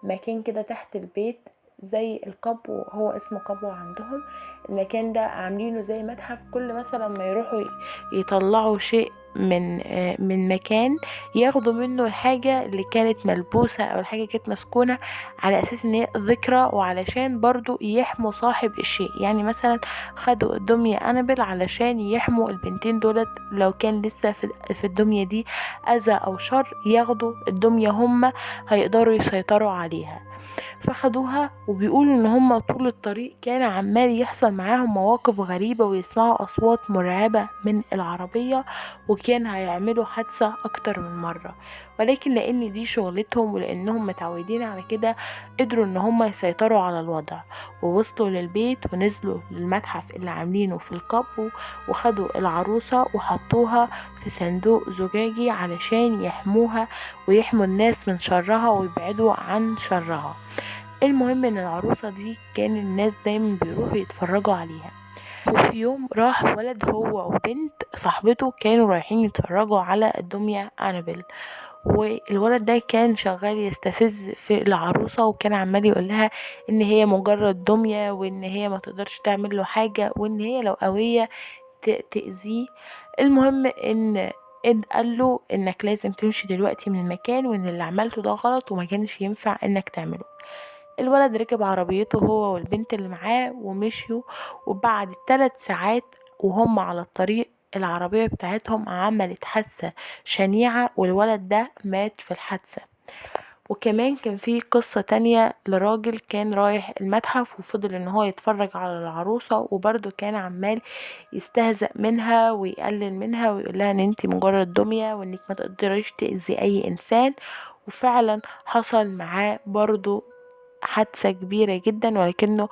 المكان كده تحت البيت زي القبو، هو اسمه قبو عندهم. المكان ده عاملينه زي متحف، كل مثلا ما يروحوا يطلعوا شيء من مكان ياخدوا منه الحاجة اللي كانت ملبوسة او الحاجة كانت مسكونة، على اساس ان هي ذكرى، وعلشان برضو يحموا صاحب الشيء. يعني مثلا خدوا الدمية أنابل علشان يحموا البنتين دولت، لو كان لسه في الدمية دي اذى او شر ياخدوا الدمية، هم هيقدروا يسيطروا عليها. فخدوها، وبيقولوا ان هم طول الطريق كان عمال يحصل معاهم مواقف غريبة ويسمعوا اصوات مرعبة من العربية، وكان هيعملوا حادثة اكتر من مرة، ولكن لان دي شغلتهم ولانهم متعودين على كده قدروا ان هم يسيطروا على الوضع. ووصلوا للبيت ونزلوا للمتحف اللي عاملينه في القبو، وخدوا العروسة وحطوها في صندوق زجاجي علشان يحموها ويحموا الناس من شرها ويبعدوا عن شرها. المهم ان العروسة دي كان الناس دايما بيروحوا يتفرجوا عليها. وفي يوم راح ولد هو وبنت صاحبته كانوا رايحين يتفرجوا على الدمية أنابل، والولد ده كان شغال يستفز في العروسة، وكان عمال يقولها ان هي مجرد دمية وان هي ما تقدرش تعمل له حاجة وان هي لو قوية تأذيه. المهم ان إد قال له انك لازم تمشي دلوقتي من المكان، وان اللي عملته ده غلط وما كانش ينفع انك تعمله. الولد ركب عربيته هو والبنت اللي معاه ومشيوا، وبعد 3 ساعات وهم على الطريق العربية بتاعتهم عملت حادثة شنيعة، والولد ده مات في الحادثة. وكمان كان في قصة تانية لراجل كان رايح المتحف وفضل ان هو يتفرج على العروسة، وبرضه كان عمال يستهزأ منها ويقلل منها ويقول لها ان انتي مجرد دمية وانك ما تقدريش تأذي اي انسان، وفعلا حصل معاه برضه حادثة كبيرة جدا ولكنه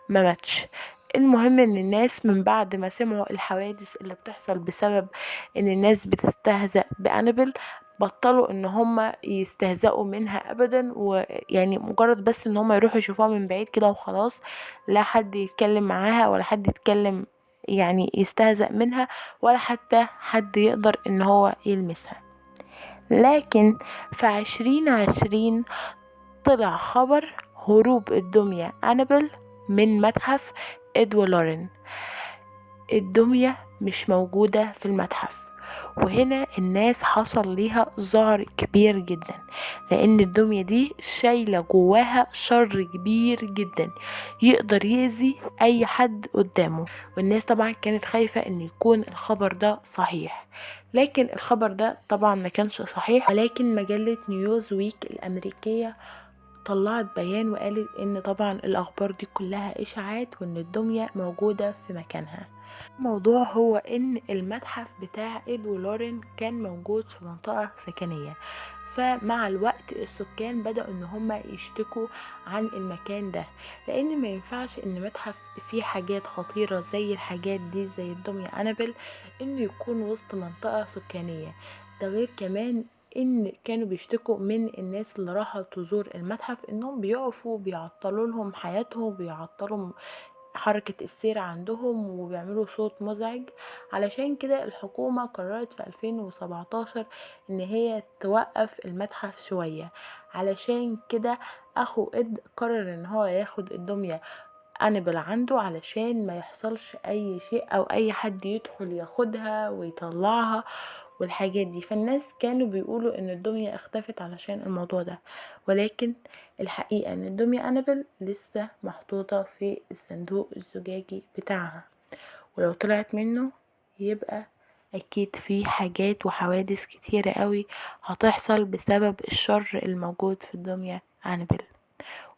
ما ماتش. المهم ان الناس من بعد ما سمعوا الحوادث اللي بتحصل بسبب ان الناس بتستهزأ بأنابل بطلوا ان هم يستهزئوا منها ابدا، ويعني مجرد بس ان هم يروحوا يشوفوها من بعيد كده وخلاص، لا حد يتكلم معاها ولا حد يتكلم يعني يستهزأ منها ولا حتى حد يقدر ان هو يلمسها. لكن في 2020 طلع خبر هروب الدمية أنابل من متحف إدوارد لورين. الدمية مش موجودة في المتحف، وهنا الناس حصل ليها ذعر كبير جدا، لان الدمية دي شايلة جواها شر كبير جدا يقدر يأذي اي حد قدامه، والناس طبعا كانت خايفة ان يكون الخبر ده صحيح، لكن الخبر ده طبعا ما كانش صحيح. ولكن مجلة نيوز ويك الامريكية طلعت بيان وقالت ان طبعا الاخبار دي كلها اشاعات وان الدمية موجودة في مكانها. الموضوع هو ان المتحف بتاع إدوارد لورين كان موجود في منطقة سكنية، فمع الوقت السكان بدأوا ان هم يشتكوا عن المكان ده، لان ما ينفعش ان متحف فيه حاجات خطيرة زي الحاجات دي زي الدمية أنابل انه يكون وسط منطقة سكانية. ده غير كمان ان كانوا بيشتكوا من الناس اللي راحوا تزور المتحف انهم بيقفوا بيعطلوا لهم حياتهم، بيعطلوا حركة السير عندهم وبيعملوا صوت مزعج. علشان كده الحكومة قررت في 2017 ان هي توقف المتحف شوية. علشان كده اخو اد قرر ان هو ياخد الدمية أنابل عنده علشان ما يحصلش اي شيء او اي حد يدخل ياخدها ويطلعها والحاجات دي. فالناس كانوا بيقولوا ان الدمية اختفت علشان الموضوع ده، ولكن الحقيقة ان الدمية أنابل لسه محطوطة في الصندوق الزجاجي بتاعها، ولو طلعت منه يبقى اكيد في حاجات وحوادث كتيرة قوي هتحصل بسبب الشر الموجود في الدمية أنابل.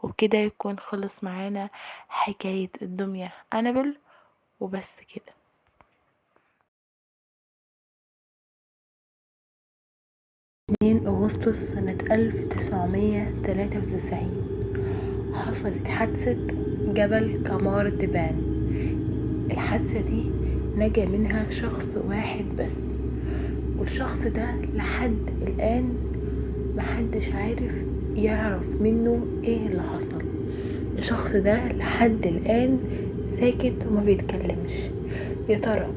وبكده يكون خلص معانا حكاية الدمية أنابل، وبس كده. 2 أغسطس سنة 1993 حصلت حادثة جبل كمار دبان. الحادثة دي نجا منها شخص واحد بس، والشخص ده لحد الآن محدش عارف يعرف منه ايه اللي حصل. الشخص ده لحد الآن ساكت وما بيتكلمش. يا ترى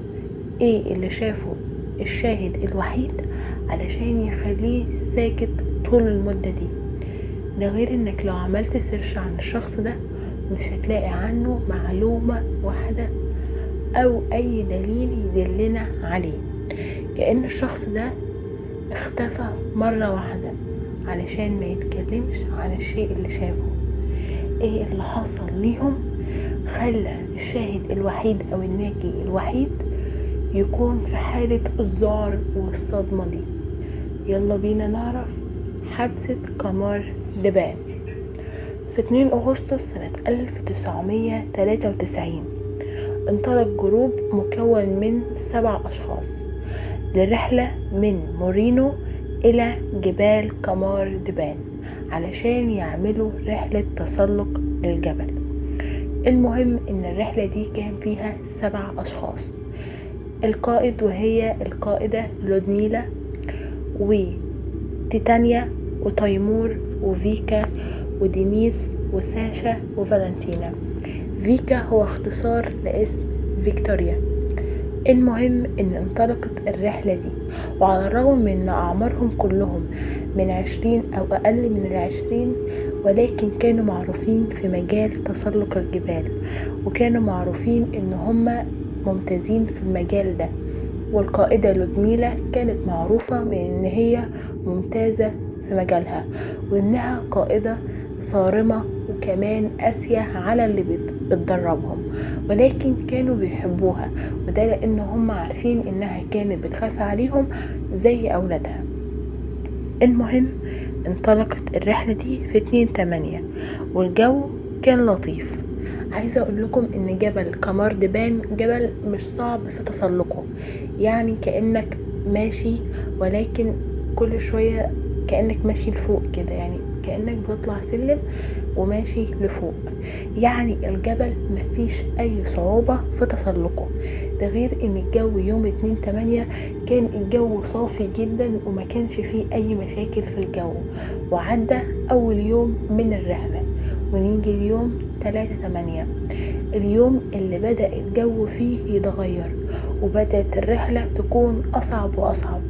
ايه اللي شافه الشاهد الوحيد علشان يخليه ساكت طول المدة دي؟ ده غير انك لو عملت سيرش عن الشخص ده مش هتلاقي عنه معلومة واحدة او اي دليل يدلنا عليه، كأن الشخص ده اختفى مرة واحدة علشان ما يتكلمش عن الشيء اللي شافه. ايه اللي حصل ليهم خلى الشاهد الوحيد او الناجي الوحيد يكون في حالة الذعر والصدمة دي؟ يلا بينا نعرف حادثة كمار دبان. في 2 أغسطس سنة 1993 انطلق group مكون من 7 أشخاص لرحلة من مورينو إلى جبال كمار دبان علشان يعملوا رحلة تسلق للجبل. المهم إن الرحلة دي كان فيها 7 أشخاص، القائد وهي القائدة لودميلا وتيتانيا وتيمور وفيكا ودينيس وساشا وفالنتينا. فيكا هو اختصار لاسم فيكتوريا. المهم ان انطلقت الرحلة دي، وعلى الرغم من ان اعمارهم كلهم من 20 او اقل من 20، ولكن كانوا معروفين في مجال تسلق الجبال، وكانوا معروفين ان هم ممتازين في المجال ده. والقائدة لودميلا كانت معروفة من ان هي ممتازة في مجالها، وانها قائدة صارمة وكمان قاسية على اللي بتدربهم، ولكن كانوا بيحبوها، وده لان هم عارفين انها كانت بتخاف عليهم زي اولادها. المهم انطلقت الرحلة دي في 2/8 والجو كان لطيف. عايزة اقول لكم ان جبل كماردبان جبل مش صعب في تسلقه، يعني كأنك ماشي ولكن كل شوية كأنك ماشي لفوق كده، يعني كأنك بتطلع سلم وماشي لفوق، يعني الجبل مفيش اي صعوبة في تسلقه. ده غير ان الجو يوم 2/8 كان الجو صافي جدا وما كانش فيه اي مشاكل في الجو. وعدى اول يوم من الرحلة، ونيجي اليوم 3/8، اليوم اللي بدأ الجو فيه يتغير وبدأت الرحلة تكون أصعب وأصعب.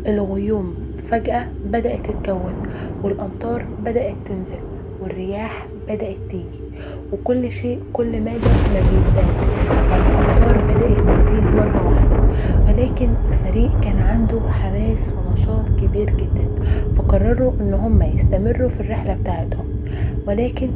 الغيوم فجأة بدأت تتكون، والأمطار بدأت تنزل، والرياح بدأت تيجي، وكل شيء كل مدى ما بيزداد، يعني الأمطار بدأت تزيد مرة واحدة. ولكن الفريق كان عنده حماس ونشاط كبير جدا، فقرروا ان هم يستمروا في الرحلة بتاعتهم. ولكن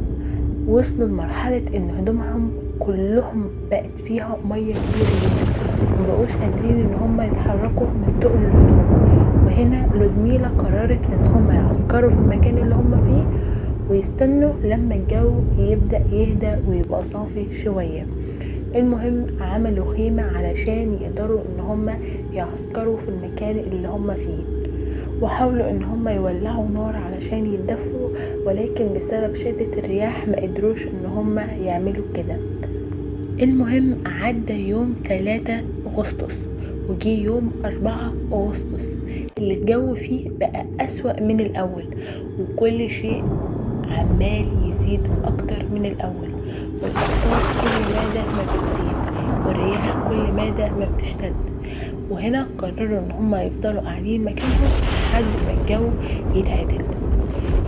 وصلوا لمرحلة ان هدومهم كلهم بقت فيها مية كتير جدا، ومبقوش قادرين ان هم يتحركوا من تقل الهدوم. وهنا لودميلا قررت ان هم يعسكروا في المكان اللي هم فيه ويستنوا لما الجو يبدأ يهدى ويبقى صافي شوية. المهم عملوا خيمة علشان يقدروا ان هم يعسكروا في المكان اللي هم فيه، وحاولوا ان هم يولعوا نار علشان يتدفوا، ولكن بسبب شدة الرياح ما قدروش ان هم يعملوا كده. المهم عدى يوم 3 أغسطس وجي يوم 4 أغسطس اللي الجو فيه بقى أسوأ من الأول، وكل شيء عمال يزيد أكتر من الأول، والأمطار كل مادة ما بتزيد، والرياح كل مادة ما بتشتد. وهنا قرروا ان هما يفضلوا قاعدين مكانهم لحد ما الجو يتعدل.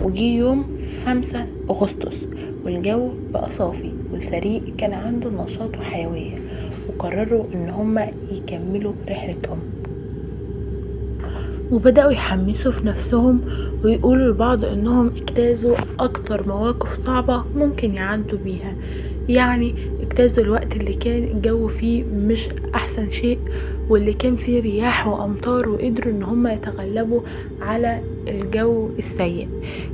وجي يوم 5 أغسطس والجو بقى صافي، والفريق كان عنده نشاط وحيوية، وقرروا ان هما يكملوا رحلتهم. وبدأوا يحمسوا في نفسهم ويقولوا لبعض انهم اجتازوا اكتر مواقف صعبة ممكن يعدوا بيها، يعني اجتازوا الوقت اللي كان الجو فيه مش احسن شيء واللي كان فيه رياح وامطار، وقدروا ان هم يتغلبوا على الجو السيء.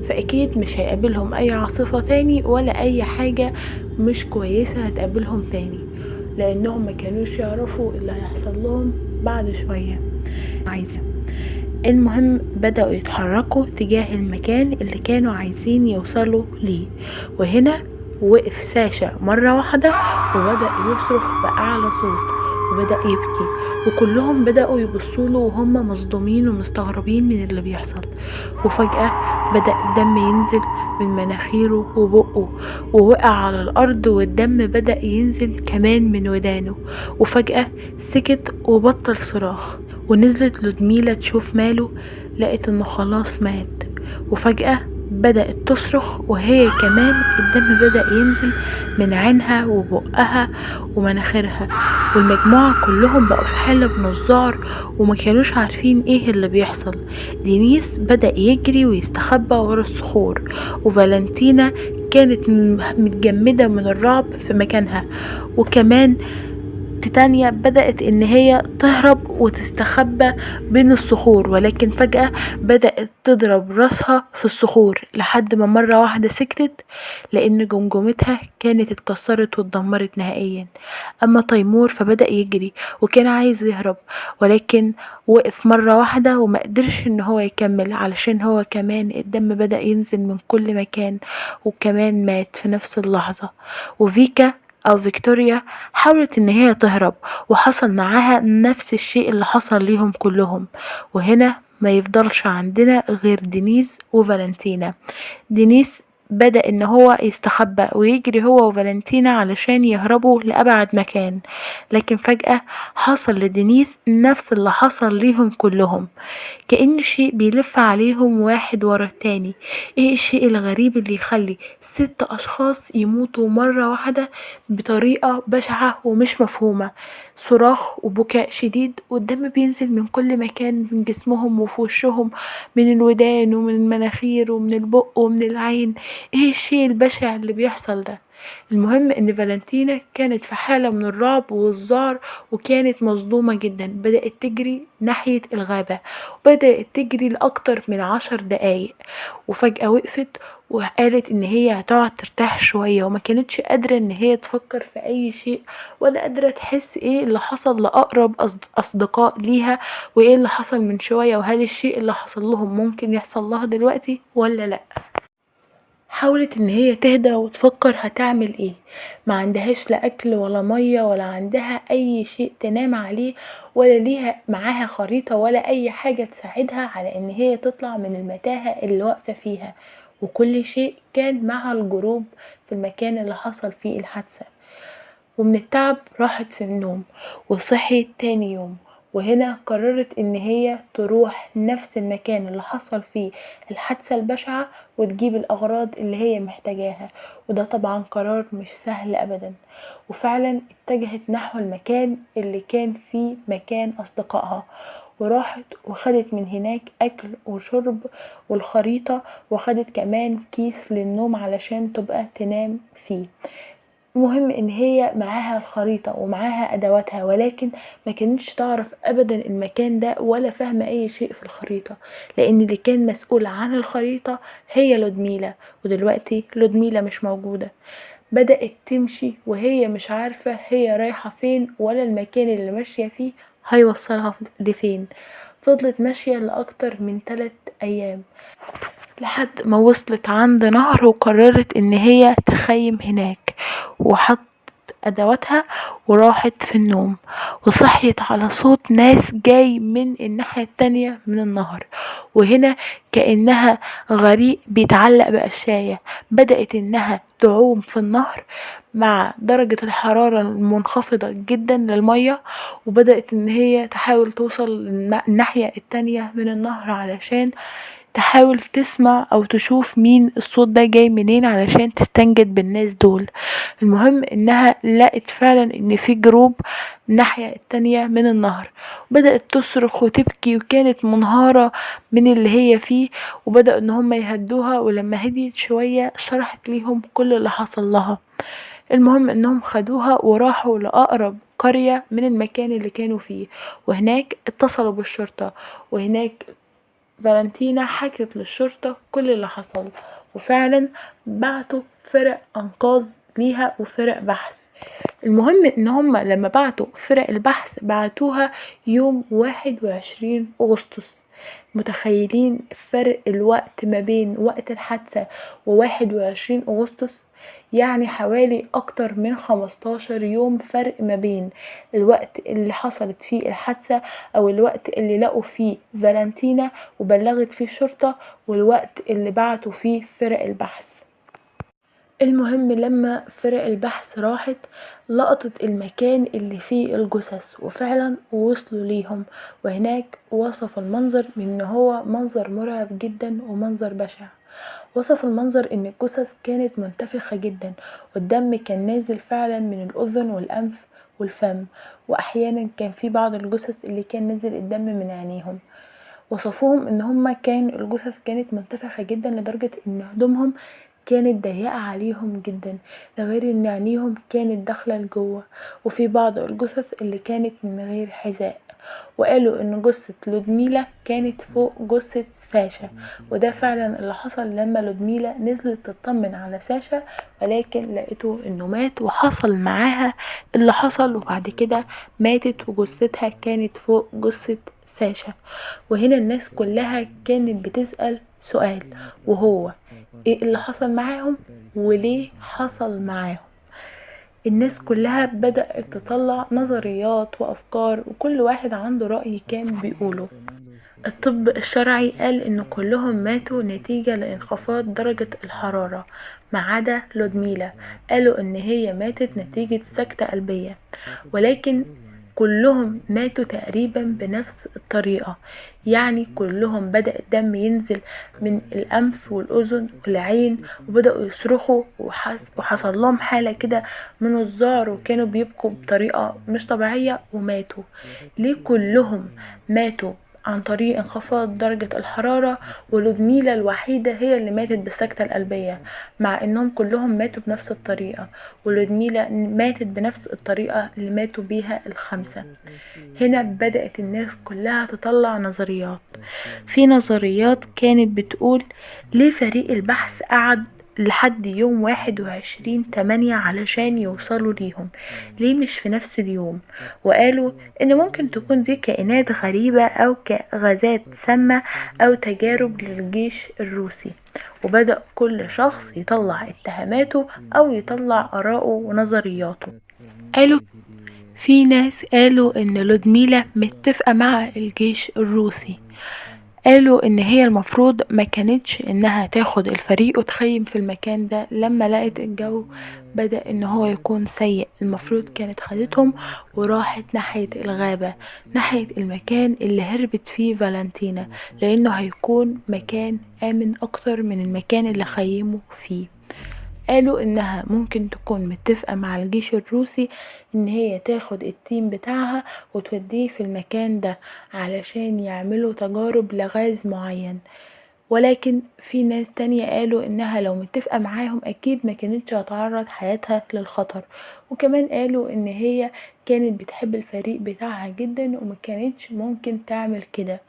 فاكيد مش هيقابلهم اي عاصفة تاني ولا اي حاجة مش كويسة هتقابلهم تاني، لانهم ما كانوش يعرفوا اللي هيحصل لهم بعد شوية. عايزة المهم بدأوا يتحركوا تجاه المكان اللي كانوا عايزين يوصلوا ليه. وهنا وقف ساشا مرة واحدة وبدأ يصرخ بأعلى صوت وبدأ يبكي، وكلهم بدأوا يبصوله وهم مصدومين ومستغربين من اللي بيحصل. وفجأة بدأ الدم ينزل من مناخيره وبقه ووقع على الأرض، والدم بدأ ينزل كمان من ودانه. وفجأة سكت وبطل صراخ، ونزلت لودميلا تشوف ماله، لقت انه خلاص مات. وفجأة بدأت تصرخ وهي كمان الدم بدأ ينزل من عينها وبقها ومناخيرها، والمجموعة كلهم بقوا في حالة من الذعر وما كانوش عارفين ايه اللي بيحصل. دينيس بدأ يجري ويستخبى ورا الصخور، وفالنتينا كانت متجمدة من الرعب في مكانها، وكمان تيتانيا بدأت ان هي تهرب وتستخبى بين الصخور، ولكن فجأة بدأت تضرب راسها في الصخور لحد ما مرة واحدة سكتت لان جمجمتها كانت اتكسرت واتدمرت نهائيا. اما تيمور فبدأ يجري وكان عايز يهرب، ولكن وقف مرة واحدة وما قدرش ان هو يكمل علشان هو كمان الدم بدأ ينزل من كل مكان، وكمان مات في نفس اللحظة. وفيكا او فيكتوريا حاولت ان هي تهرب وحصل معاها نفس الشيء اللي حصل ليهم كلهم. وهنا ما يفضلش عندنا غير دينيس وفالنتينا. دينيس بدأ ان هو يستخبى ويجري هو وفالنتينا علشان يهربوا لأبعد مكان، لكن فجأة حصل لدينيس نفس اللي حصل ليهم كلهم، كأن شيء بيلف عليهم واحد ورا التاني. ايه الشيء الغريب اللي يخلي 6 اشخاص يموتوا مرة واحدة بطريقة بشعة ومش مفهومة؟ صراخ وبكاء شديد، والدم بينزل من كل مكان، من جسمهم وفي وشهم، من الودان ومن المناخير ومن البق ومن العين. ايه الشيء البشع اللي بيحصل ده؟ المهم ان فالنتينا كانت في حالة من الرعب والذعر وكانت مصدومة جدا. بدأت تجري ناحية الغابة، وبدأت تجري لأكتر من 10 دقايق، وفجأة وقفت وقالت ان هي هتقعد ترتاح شوية، وما كانتش قادرة ان هي تفكر في اي شيء ولا قادرة تحس ايه اللي حصل لأقرب اصدقاء ليها، وايه اللي حصل من شوية، وهل الشيء اللي حصل لهم ممكن يحصل لها دلوقتي ولا لا. حاولت ان هي تهدى وتفكر هتعمل ايه. ما عندهاش لا اكل ولا مية ولا عندها اي شيء تنام عليه، ولا ليها معاها خريطة ولا اي حاجة تساعدها على ان هي تطلع من المتاهة اللي واقفة فيها. وكل شيء كان مع الجروب في المكان اللي حصل فيه الحادثة. ومن التعب راحت في النوم وصحيت تاني يوم، وهنا قررت ان هي تروح نفس المكان اللي حصل فيه الحادثة البشعة وتجيب الاغراض اللي هي محتاجاها، وده طبعا قرار مش سهل ابدا. وفعلا اتجهت نحو المكان اللي كان فيه مكان اصدقائها، وراحت وخدت من هناك اكل وشرب والخريطة، وخدت كمان كيس للنوم علشان تبقى تنام فيه. المهم ان هي معاها الخريطة ومعاها ادواتها، ولكن ما كانتش تعرف ابدا المكان ده ولا فاهمة اي شيء في الخريطة، لان اللي كان مسؤول عن الخريطة هي لودميلا، ودلوقتي لودميلا مش موجودة. بدأت تمشي وهي مش عارفة هي رايحة فين ولا المكان اللي ماشية فيه هيوصلها لفين. فضلت ماشية لأكتر من 3 أيام لحد ما وصلت عند نهر، وقررت ان هي تخيم هناك، وحط ادواتها وراحت في النوم. وصحيت على صوت ناس جاي من الناحية التانية من النهر، وهنا كأنها غريق بيتعلق بقشاية. بدأت انها تعوم في النهر مع درجة الحرارة المنخفضة جدا للمية، وبدأت ان هي تحاول توصل للناحية التانية من النهر علشان تحاول تسمع او تشوف مين الصوت ده جاي منين علشان تستنجد بالناس دول. المهم انها لقت فعلا ان في جروب الناحية التانية من النهر، بدأت تصرخ وتبكي وكانت منهارة من اللي هي فيه، وبدأوا ان هم يهدوها. ولما هديت شوية شرحت ليهم كل اللي حصل لها. المهم انهم خدوها وراحوا لأقرب قرية من المكان اللي كانوا فيه، وهناك اتصلوا بالشرطة، وهناك فالنتينا حكت للشرطة كل اللي حصل، وفعلا بعتوا فرق انقاذ ليها وفرق بحث. المهم ان هم لما بعتوا فرق البحث بعتوها يوم 21 اغسطس. متخيلين فرق الوقت ما بين وقت الحادثة و21 اغسطس؟ يعني حوالي اكتر من 15 يوم فرق ما بين الوقت اللي حصلت فيه الحادثة او الوقت اللي لقوا فيه فالنتينا وبلغت فيه الشرطة والوقت اللي بعتوا فيه فرق البحث. المهم لما فرق البحث راحت لقطت المكان اللي فيه الجثث، وفعلا وصلوا ليهم، وهناك وصف المنظر من ان هو منظر مرعب جدا ومنظر بشع. وصف المنظر ان الجثث كانت منتفخة جدا، والدم كان نازل فعلا من الاذن والانف والفم، واحيانا كان في بعض الجثث اللي كان نازل الدم من عينيهم. وصفوهم ان هما كان الجثث كانت منتفخة جدا لدرجة ان هدومهم كانت ضيقة عليهم جدا، ده غير ان عينيهم كانت داخلة لجوه، وفي بعض الجثث اللي كانت من غير حذاء. وقالوا ان جثة لودميلا كانت فوق جثة ساشا، وده فعلا اللي حصل لما لودميلا نزلت تطمن على ساشا، ولكن لقيته انه مات وحصل معاها اللي حصل، وبعد كده ماتت وجثتها كانت فوق جثة ساشا. وهنا الناس كلها كانت بتسأل سؤال، وهو ايه اللي حصل معاهم وليه حصل معاهم؟ الناس كلها بدأت تطلع نظريات وأفكار، وكل واحد عنده رأي كان بيقوله. الطب الشرعي قال إن كلهم ماتوا نتيجة لانخفاض درجة الحرارة ما عدا لودميلا، قالوا إن هي ماتت نتيجة سكتة قلبية، ولكن كلهم ماتوا تقريبا بنفس الطريقة، يعني كلهم بدأ الدم ينزل من الأنف والأذن والعين، وبدأوا يصرخوا وحصل لهم حالة كده من الذعر، وكانوا بيبكوا بطريقة مش طبيعية وماتوا. ليه كلهم ماتوا عن طريق انخفاض درجة الحرارة، ولودميلا الوحيدة هي اللي ماتت بالسكتة القلبية، مع انهم كلهم ماتوا بنفس الطريقة، ولودميلا ماتت بنفس الطريقة اللي ماتوا بيها الخمسة. هنا بدأت الناس كلها تطلع نظريات. في نظريات كانت بتقول ليه فريق البحث قعد لحد يوم 21/8 علشان يوصلوا ليهم، ليه مش في نفس اليوم؟ وقالوا ان ممكن تكون دي كائنات غريبة او غازات سامة او تجارب للجيش الروسي. وبدأ كل شخص يطلع اتهاماته او يطلع آراءه ونظرياته. قالوا في ناس قالوا ان لودميلا متفقة مع الجيش الروسي، قالوا ان هي المفروض ما كانتش انها تاخد الفريق وتخيم في المكان ده لما لقت الجو بدأ ان هو يكون سيء، المفروض كانت خدتهم وراحت ناحية الغابة، ناحية المكان اللي هربت فيه فالنتينا، لانه هيكون مكان امن اكتر من المكان اللي خيموا فيه. قالوا انها ممكن تكون متفقة مع الجيش الروسي ان هي تاخد ال team بتاعها وتوديه في المكان ده علشان يعملوا تجارب لغاز معين، ولكن في ناس تانية قالوا انها لو متفقة معاهم اكيد ما كانتش هتعرض حياتها للخطر. وكمان قالوا ان هي كانت بتحب الفريق بتاعها جدا وما كانتش ممكن تعمل كده،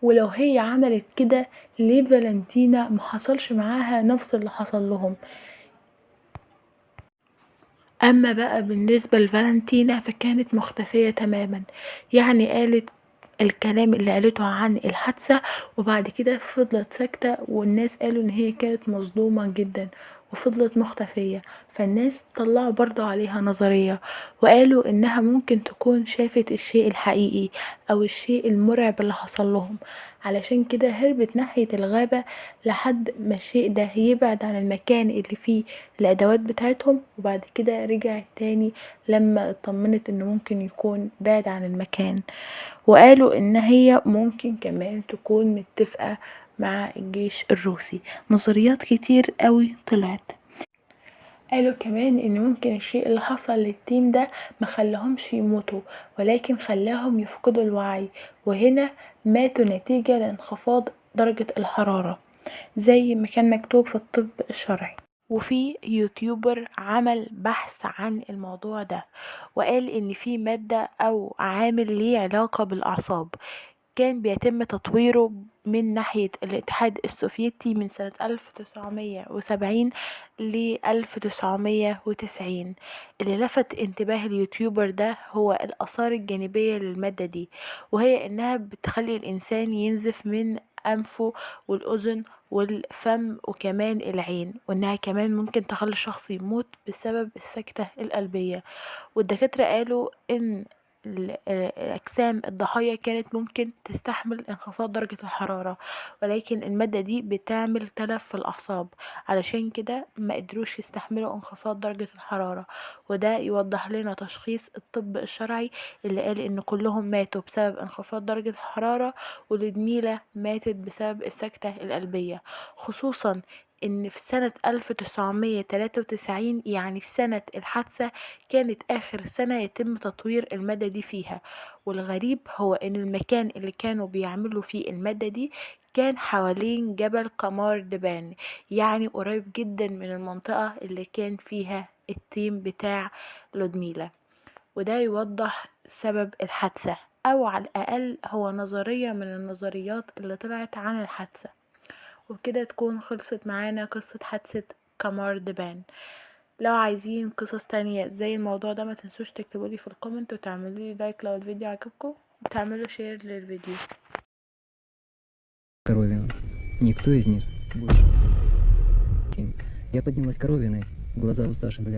ولو هي عملت كده ليه فالنتينا ما حصلش معاها نفس اللي حصل لهم؟ اما بقى بالنسبة لفالنتينا فكانت مختفية تماما، يعني قالت الكلام اللي قالته عن الحادثة وبعد كده فضلت ساكتة، والناس قالوا ان هي كانت مصدومة جدا وفضلت مختفية. فالناس طلعوا برضو عليها نظرية وقالوا انها ممكن تكون شافت الشيء الحقيقي او الشيء المرعب اللي حصل لهم، علشان كده هربت ناحية الغابة لحد ما الشيء ده يبعد عن المكان اللي فيه الادوات بتاعتهم، وبعد كده رجعت تاني لما اطمنت انه ممكن يكون بعد عن المكان. وقالوا ان هي ممكن كمان تكون متفقة مع الجيش الروسي. نظريات كتير قوي طلعت. قالوا كمان ان ممكن الشيء اللي حصل للتيم ده ما خلاهمش يموتوا، ولكن خلاهم يفقدوا الوعي، وهنا ماتوا نتيجة لانخفاض درجة الحرارة زي ما كان مكتوب في الطب الشرعي. وفي يوتيوبر عمل بحث عن الموضوع ده وقال ان في مادة او عامل ليه علاقة بالاعصاب كان بيتم تطويره من ناحية الاتحاد السوفيتي من سنة 1970 ل 1990. اللي لفت انتباه اليوتيوبر ده هو الآثار الجانبية للمادة دي، وهي انها بتخلي الانسان ينزف من أنفه والأذن والفم وكمان العين، وانها كمان ممكن تخلي الشخص يموت بسبب السكتة القلبية. والدكاترة قالوا ان أجسام الضحايا كانت ممكن تستحمل انخفاض درجة الحرارة، ولكن المادة دي بتعمل تلف في الأعصاب، علشان كده ما قدروش يستحملوا انخفاض درجة الحرارة. وده يوضح لنا تشخيص الطب الشرعي اللي قال ان كلهم ماتوا بسبب انخفاض درجة الحرارة، ولودميلا ماتت بسبب السكتة القلبية، خصوصا ان في سنة 1993 يعني سنة الحادثة كانت اخر سنة يتم تطوير المادة دي فيها. والغريب هو ان المكان اللي كانوا بيعملوا فيه المادة دي كان حوالين جبل قمار دبان، يعني قريب جدا من المنطقة اللي كان فيها التيم بتاع لودميلا. وده يوضح سبب الحادثة، او على الاقل هو نظرية من النظريات اللي طلعت عن الحادثة. وبكده تكون خلصت معانا قصة حادثة قمر دبان. لو عايزين قصص تانية زي الموضوع ده ما تنسوش تكتبولي في ال comment وتعملولي like لو الفيديو عجبكم وتعملوا share للفيديو. Коровину. Никто из них больше. Я поднялась коровиной, глаза у Саши были